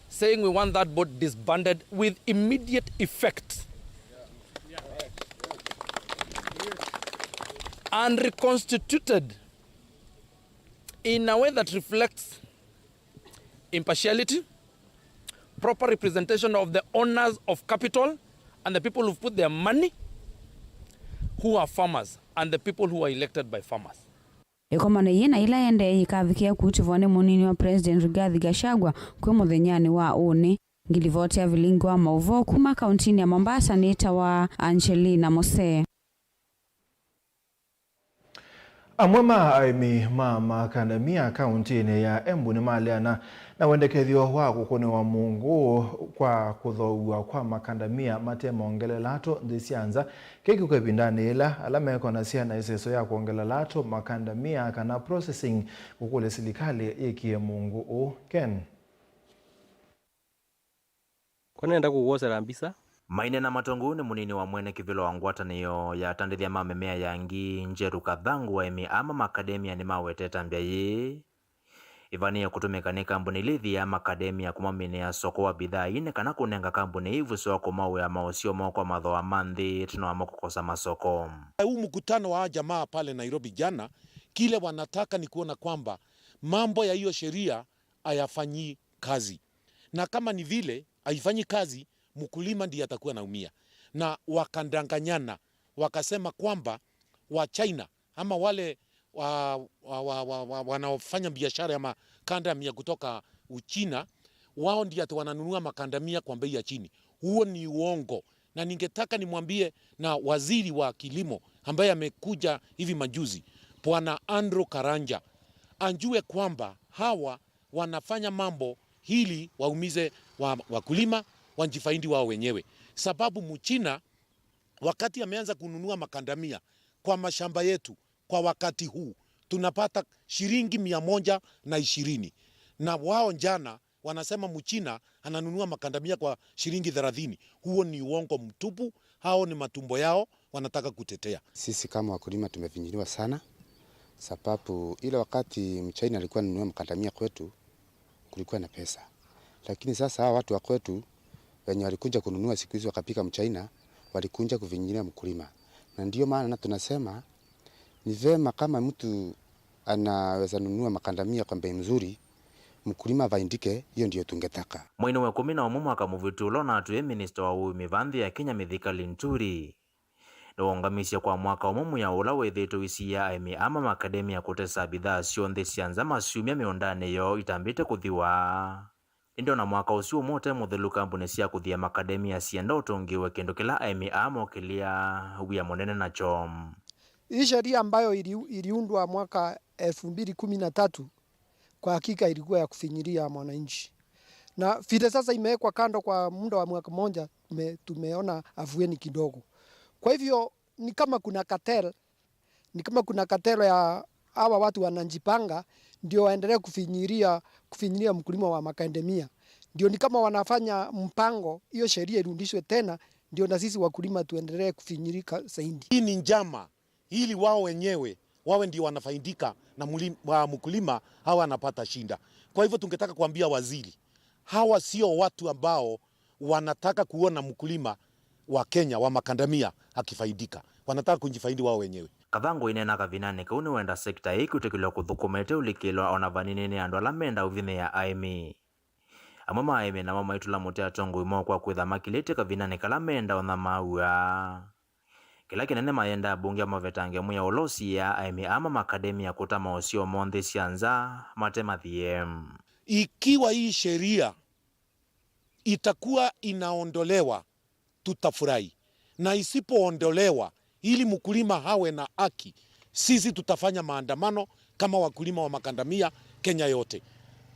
saying we want that board disbanded with immediate effect and reconstituted in a way that reflects impartiality, proper representation of the owners of capital and the people who've put their money, who are farmers, and the people who are elected by farmers. Ĩkomano yĩĩ na ĩla ĩendee yĩkavikĩa kũutĩvwa nĩ mũnini wa President Rigathi Gachagua kwĩ mũthenyanĩ wa ũnĩ. Ngilivoti ya vilingi wa maũvoo kuma kauntinĩ ya Mombasa nĩtawa Angelina Mose. Amwe ma aĩmi ma makandamia kauntinĩ ya Embu nĩmaleana na wendekethyo wa kũkũnĩwa mũngũ kwa kũthooaw'a kwa makandamia mate mongelelatũ nthĩ sya nza, kĩkĩũka ĩvindanĩ yĩla ala mekonasya na ĩseso ya kwongelela latũ makandamia kana processing kũkũlya silikalĩ yĩkĩe mũngũ ũũ. Ken. Kwa nenda kũwosela mbisa. Maineena matongou nĩ mũnini wa mwene kĩvĩla wa ngwatanĩo ya atandĩthya ma mĩmea ya ngi, Njeru Kathangu, aĩmi ama makademia nĩmawetete mbya yĩĩ ĩvanĩe kũtũmĩka nĩ kambuni ila ithiaa makademia kuma mĩnĩ ya soko wa bidhaa ii nĩ kana kũnenga kambuni ii ĩvuso wa kũmawĩa maũseo moo kwa mathooa ma nthĩ ĩtina wamo kũkosa masoko. Huu mkutano wa jamaa pale Nairobi jana, kile wanataka ni kuona kwamba mambo ya hiyo sheria hayafanyi kazi. Na kama ni vile haifanyi kazi, mkulima ndiye atakuwa anaumia. Na wakadanganyana, wakasema kwamba wa China ama wale wa, wa, wa, wa, wa, wanaofanya biashara ya makandamia kutoka Uchina, wao ndio ati wananunua makandamia kwa bei ya chini. Huo ni uongo. Na ningetaka nimwambie na waziri wa kilimo ambaye amekuja hivi majuzi, Bwana Andrew Karanja, ajue kwamba hawa wanafanya mambo ili waumize wa-, wakulima, wajifaidi wao wenyewe. Sababu Mchina, wakati ameanza kununua makandamia kwa mashamba yetu, kwa wakati huu, tunapata shilingi mia moja na ishirini. Na wao jana wanasema Mchina ananunua makandamia kwa shilingi thelathini. Huo ni uongo mtupu, hao ni matumbo yao wanataka kutetea. Sisi kama wakulima tumefinyiliwa sana, sababu ile wakati Mchina alikuwa ananunua makandamia kwetu, kulikuwa na pesa. Lakini sasa hawa watu wa kwetu wenye walikuja kununua siku hizi wakapika Mchina, walikuja kufinyilia mkulima. Na ndio maana na tunasema ni vema kama mtu anaweza nunua makandamia kwa bei mzuri, mkulima afaidike, hiyo ndio tungetaka. Mweinĩ wa ĩkũmi na ũmwe mwaka mũvĩtu, ũla ũnatwĩe minista wa ũĩmi va nthĩ ya Kenya, Mithika Linturi, nĩwaũngamisye kwa mwaka ũmwe mwĩao ũla wĩthĩĩtwe ũisiĩa aĩmi ama makademia kũtesa bidhaa syoo nthĩ sya nza masyumya mĩũndanĩ yoo itambĩte kũthiwa. Ĩndĩ o na mwaka ũsu ũmwe ũte mũthelu, kambuni sya kũthia makademia sienda ũtũngĩĩwe, kĩndũ kĩla aĩmi aa mokĩlya wia mũnene nakyo. Hii sheria ambayo ili-, iliundwa mwaka elfu mbili kumi na tatu, kwa hakika ilikuwa ya kufinyilia mwananchi. Na vile sasa imewekwa kando kwa muda wa mwaka mmoja, tume-, tumeona afueni kidogo. Kwa hivyo, ni kama kuna cartel, ni kama kuna cartel ya hawa watu wanajipanga ndio waendelee kufinyilia, kufinyilia mkulima wa makandamia. Ndio ni kama wanafanya mpango, hiyo sheria irudishwe tena, ndio na sisi wakulima tuendelee kufinyilika zaidi. Hii ni njama ili wao wenyewe wawe ndio wanafaidika na muli-, wa mkulima hawa anapata shida. Kwa hivyo tungetaka kuambia waziri, hawa sio watu ambao Wanataka kuona mkulima wa Kenya wa makandamia akifaidika. Wanataka kujifaidi wao wenyewe. Kathangu aineena kavindanĩ kau nĩwenda sekita ĩĩ kwĩtĩkĩlwa kũthũkũma ĩteũlikĩlwa o na vanini nĩ andũ ala menda ũvinyĩĩa aĩmi. Amwe ma aĩmi namo maitũla mũtĩ atongoi moo kwa kwĩtha makilĩtye kavindanĩ kala menda ũnyamaaw'a. Kĩla kĩnene mayendaa ambunge mavetange mwĩao ũla ũsiĩĩaa aĩmi aa ma makandamia kũtama ũseo mo nthĩ sya nza mate mathie. Ikiwa hii sheria itakuwa inaondolewa, tutafurahi, na isipoondolewa, ili mkulima hawe na haki, sisi tutafanya maandamano kama wakulima wa makandamia Kenya yote.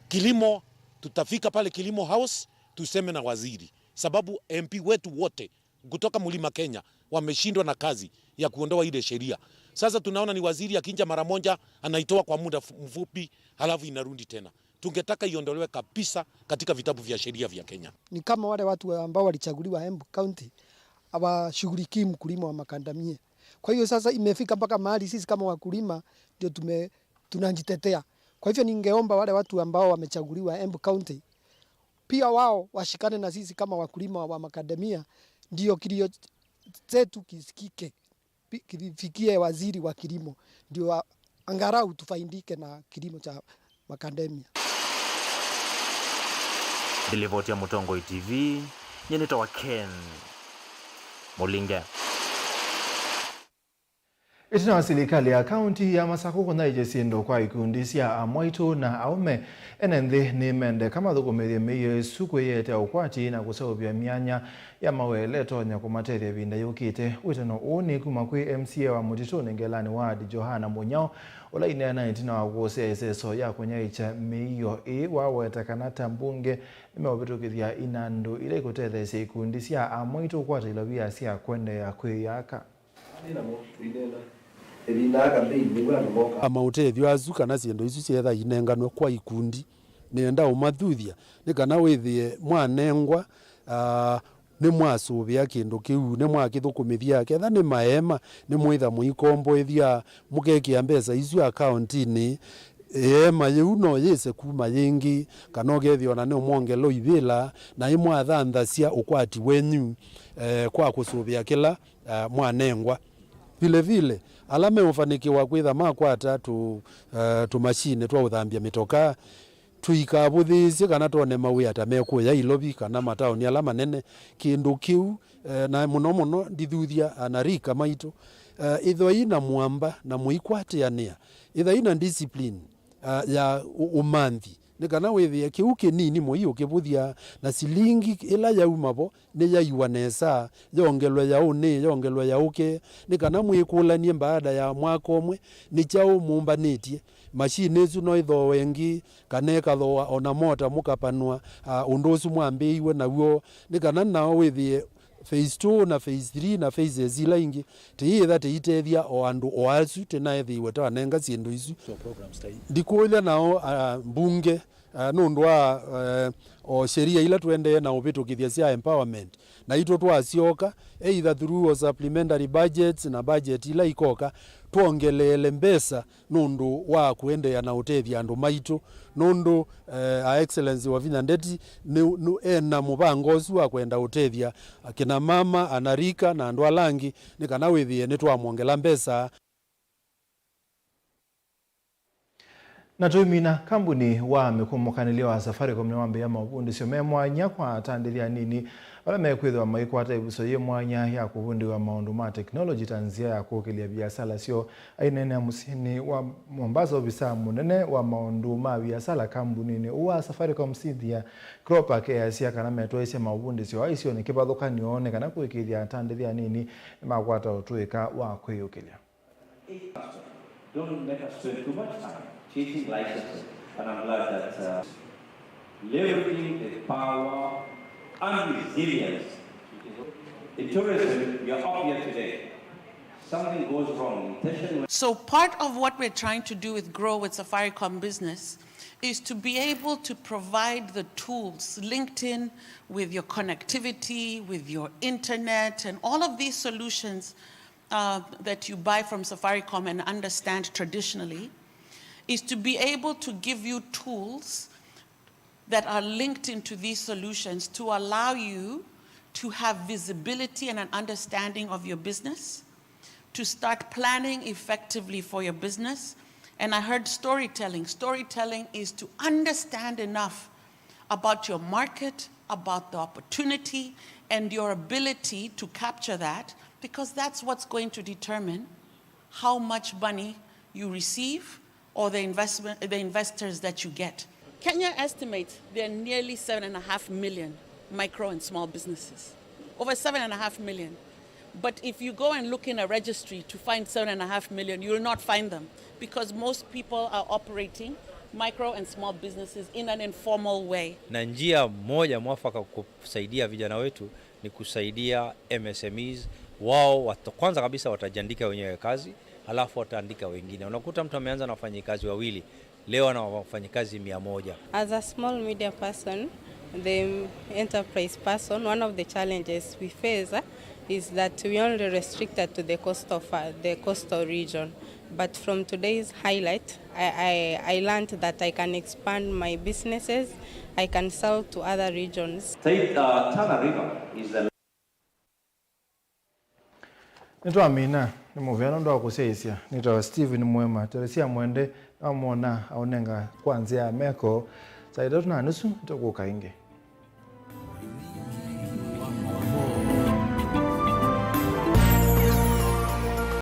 Kilimo, tutafika pale Kilimo House, tuseme na waziri, sababu M P wetu wote kutoka Mlima Kenya wameshindwa na kazi ya kuondoa ile sheria. Sasa tunaona ni waziri akinja mara moja, anaitoa kwa muda fu-, mfupi, halafu inarudi tena. Tungetaka iondolewe kabisa katika vitabu vya sheria vya Kenya. Ni kama wale watu ambao walichaguliwa Embu County hawashughulikii mkulima wa makandamie. Kwa hiyo sasa imefika mpaka mahali sisi kama wakulima ndio tume-, tunajitetea. Kwa hivyo ningeomba wale watu ambao wamechaguliwa Embu County pia wao washikane na sisi kama wakulima wa makandamia, ndio kilio chetu kisikike, pi-, kifikie waziri wa kilimo, ndio wa-, angalau tufaidike na kilimo cha makandamia. Ndilivoti ya Mũtongoi T V, nyie nĩtawa Ken Mũlinge. Ĩtina wa silikalĩ ya kaunti ya Masakũ kũnyaĩĩkya syĩndũ kwa ikundi sya amwaitũ na aũme, ene nthĩ nĩmendeka mathũkũmĩthye mĩio ĩsu kwĩyĩetea ũkwati na kũseũvya myanya ya mawĩa ĩla ĩtonya kũmatethya ĩvinda yũkĩte. Wĩtano ũũ nĩ kuma kwĩ M C A wa Mũtitũnĩ Ngelanĩ Ward, Johana Mũnyao, ũla aineena ĩtina wa kũsya ĩseso ya kũnyaĩĩkya mĩio ĩĩ waweta kana ta mbunge nĩmeũvĩtũkĩthya inandũ ila ikũtetheesya ikundi sya amwaitũ kũkwata ilovia sya kũendeea kwĩyaka. Maũtethyo asu kana syĩndũ isu syetha inenganwe kwa ikundi, nĩenda ũmathuthya nĩ kana wĩthĩe mwanengwa, aa, nĩmwasũvĩa kĩndũ kĩu, nĩmwakĩthũkũmĩthya, ketha nĩ maeema, nĩmwĩtha mũikomboethya, mũkekĩa mbesa isu akaũntinĩ, ĩeema yĩu no yĩse kuma yĩngĩ, kana ũkethĩa ona nĩũmwongela ivĩla, na ĩmwathanthasya ũkwati wenyu, eh, kwa kũsũvĩa kĩla eh, mwanengwa. Vile vile, ala meũfanĩkĩwa kwĩtha makwata tũ, eh, tũmashini twa ũthambya mĩtokaa, tũikavũthĩĩsye kana twone mawĩa ta mekũya ilovi kana mataoni ala manene, kĩndũ kĩu, eh, na mũno mũno ndithuthya anarika maitũ, eh, ĩthwai na mwamba na mũikwatĩanĩa, ĩthai na discipline, ah, ya ũ-, ũmanthi. Nĩ kana wĩthĩe kĩu kĩnini mũi ũkĩvũthya, na silingi ĩla yauma vo nĩyaiwa nesa, yongelwe ya ũnĩ, yongelwe ya ũke, nĩ kana mwĩkũlany'e mbaada ya mwaka ũmwe, nĩ kyaũ mũmbanĩtye? Mashini ĩsu no ĩthooe ĩngĩ, kana ĩkathooa o na mota mũkapanwa, a, ũndũ ũsu mwambĩĩiwe naw'o, nĩ kana nao wĩthĩe phase two na phase three na phases ila ingĩ tĩyĩtha tĩitethya o andũ o asu tĩnaethĩiwe twanenga syĩndũ isu. Ndikũlya nao, ah, mbunge, ah, nũndũ wa, eh, o sheria ila tũendee na ũvĩtũkĩthya sya empowerment, naitũ twasyoka either through o supplementary budgets na budget ila ikoka, twongeleele mbesa nũndũ wa kũendeea na ũtethya andũ maitũ, nũndũ, eh, Her Excellency Wavinya Ndeti nĩ, nĩ, ena mũvango ũsu wa kwenda ũtethya akina mama, anarika, na andũ ala angĩ, nĩ kana wĩthĩe nĩtwamwongela mbesa. Na tũimina, kambuni wa mĩkũmũkanĩlyo wa Safaricom nĩwambĩĩa maũvundĩsyo me mwanya kwa atandĩthya anini ala mekwĩthĩwa maikwata ĩvuso yĩ mwanya ya kũvundĩwa maũndũ ma teknolongyi ta nzĩa ya kũkĩlya viasala syoo. Aineenea mũsyĩnĩ wa Mombasa, ovisaa mũnene wa maũndũ ma viasala kambuninĩ ũũ wa Safaricom, Cynthia Kropak, easya kana metwaĩsye maũvundĩsyo aa isionĩ kĩvathũkany'o nĩ kana kũĩkĩĩthya atandĩthya anini nĩmakwata ũtũĩka wa kwĩyũkĩlya. Don't let us spend too much time chasing licenses, and I'm glad that, uh, leveraging the power and resilience in tourism, we are up here today. Something goes wrong. Intention. So part of what we're trying to do with Grow with Safaricom Business is to be able to provide the tools linked in with your connectivity, with your internet, and all of these solutions, uh, that you buy from Safaricom and understand traditionally, is to be able to give you tools that are linked into these solutions to allow you to have visibility and an understanding of your business, to start planning effectively for your business. And I heard storytelling. Storytelling is to understand enough about your market, about the opportunity, and your ability to capture that, because that's what's going to determine how much money you receive or the investment, the investors that you get. Kenya estimates there are nearly seven and a half million micro and small businesses. Over seven and a half million. But if you go and look in a registry to find seven and a half million, you will not find them, because most people are operating micro and small businesses in an informal way. Na njia moja mwafaka kusaidia vijana wetu ni kusaidia M S M Es. Wao wata-, kwanza kabisa watajiandika wenyewe kazi, halafu wataandika wengine. Unakuta mtu ameanza na wafanyikazi wawili, leo ana wafanyikazi mia moja. As a small media person, the enterprise person, one of the challenges we face, uh, is that we only restricted to the coast of, uh, the coastal region. But from today's highlight, I, I, I learned that I can expand my businesses, I can sell to other regions. Tate, uh, Tana River is the Nĩtwamina, nĩ mũvea nũndũ wa kũsyaĩĩsya. Nĩtawa Stephen Mwema. Teresia Mwende nĩwamwona aũnenga kwa nzĩa ya meko saa itatũ na nusu. Nĩtũkũka ĩngĩ.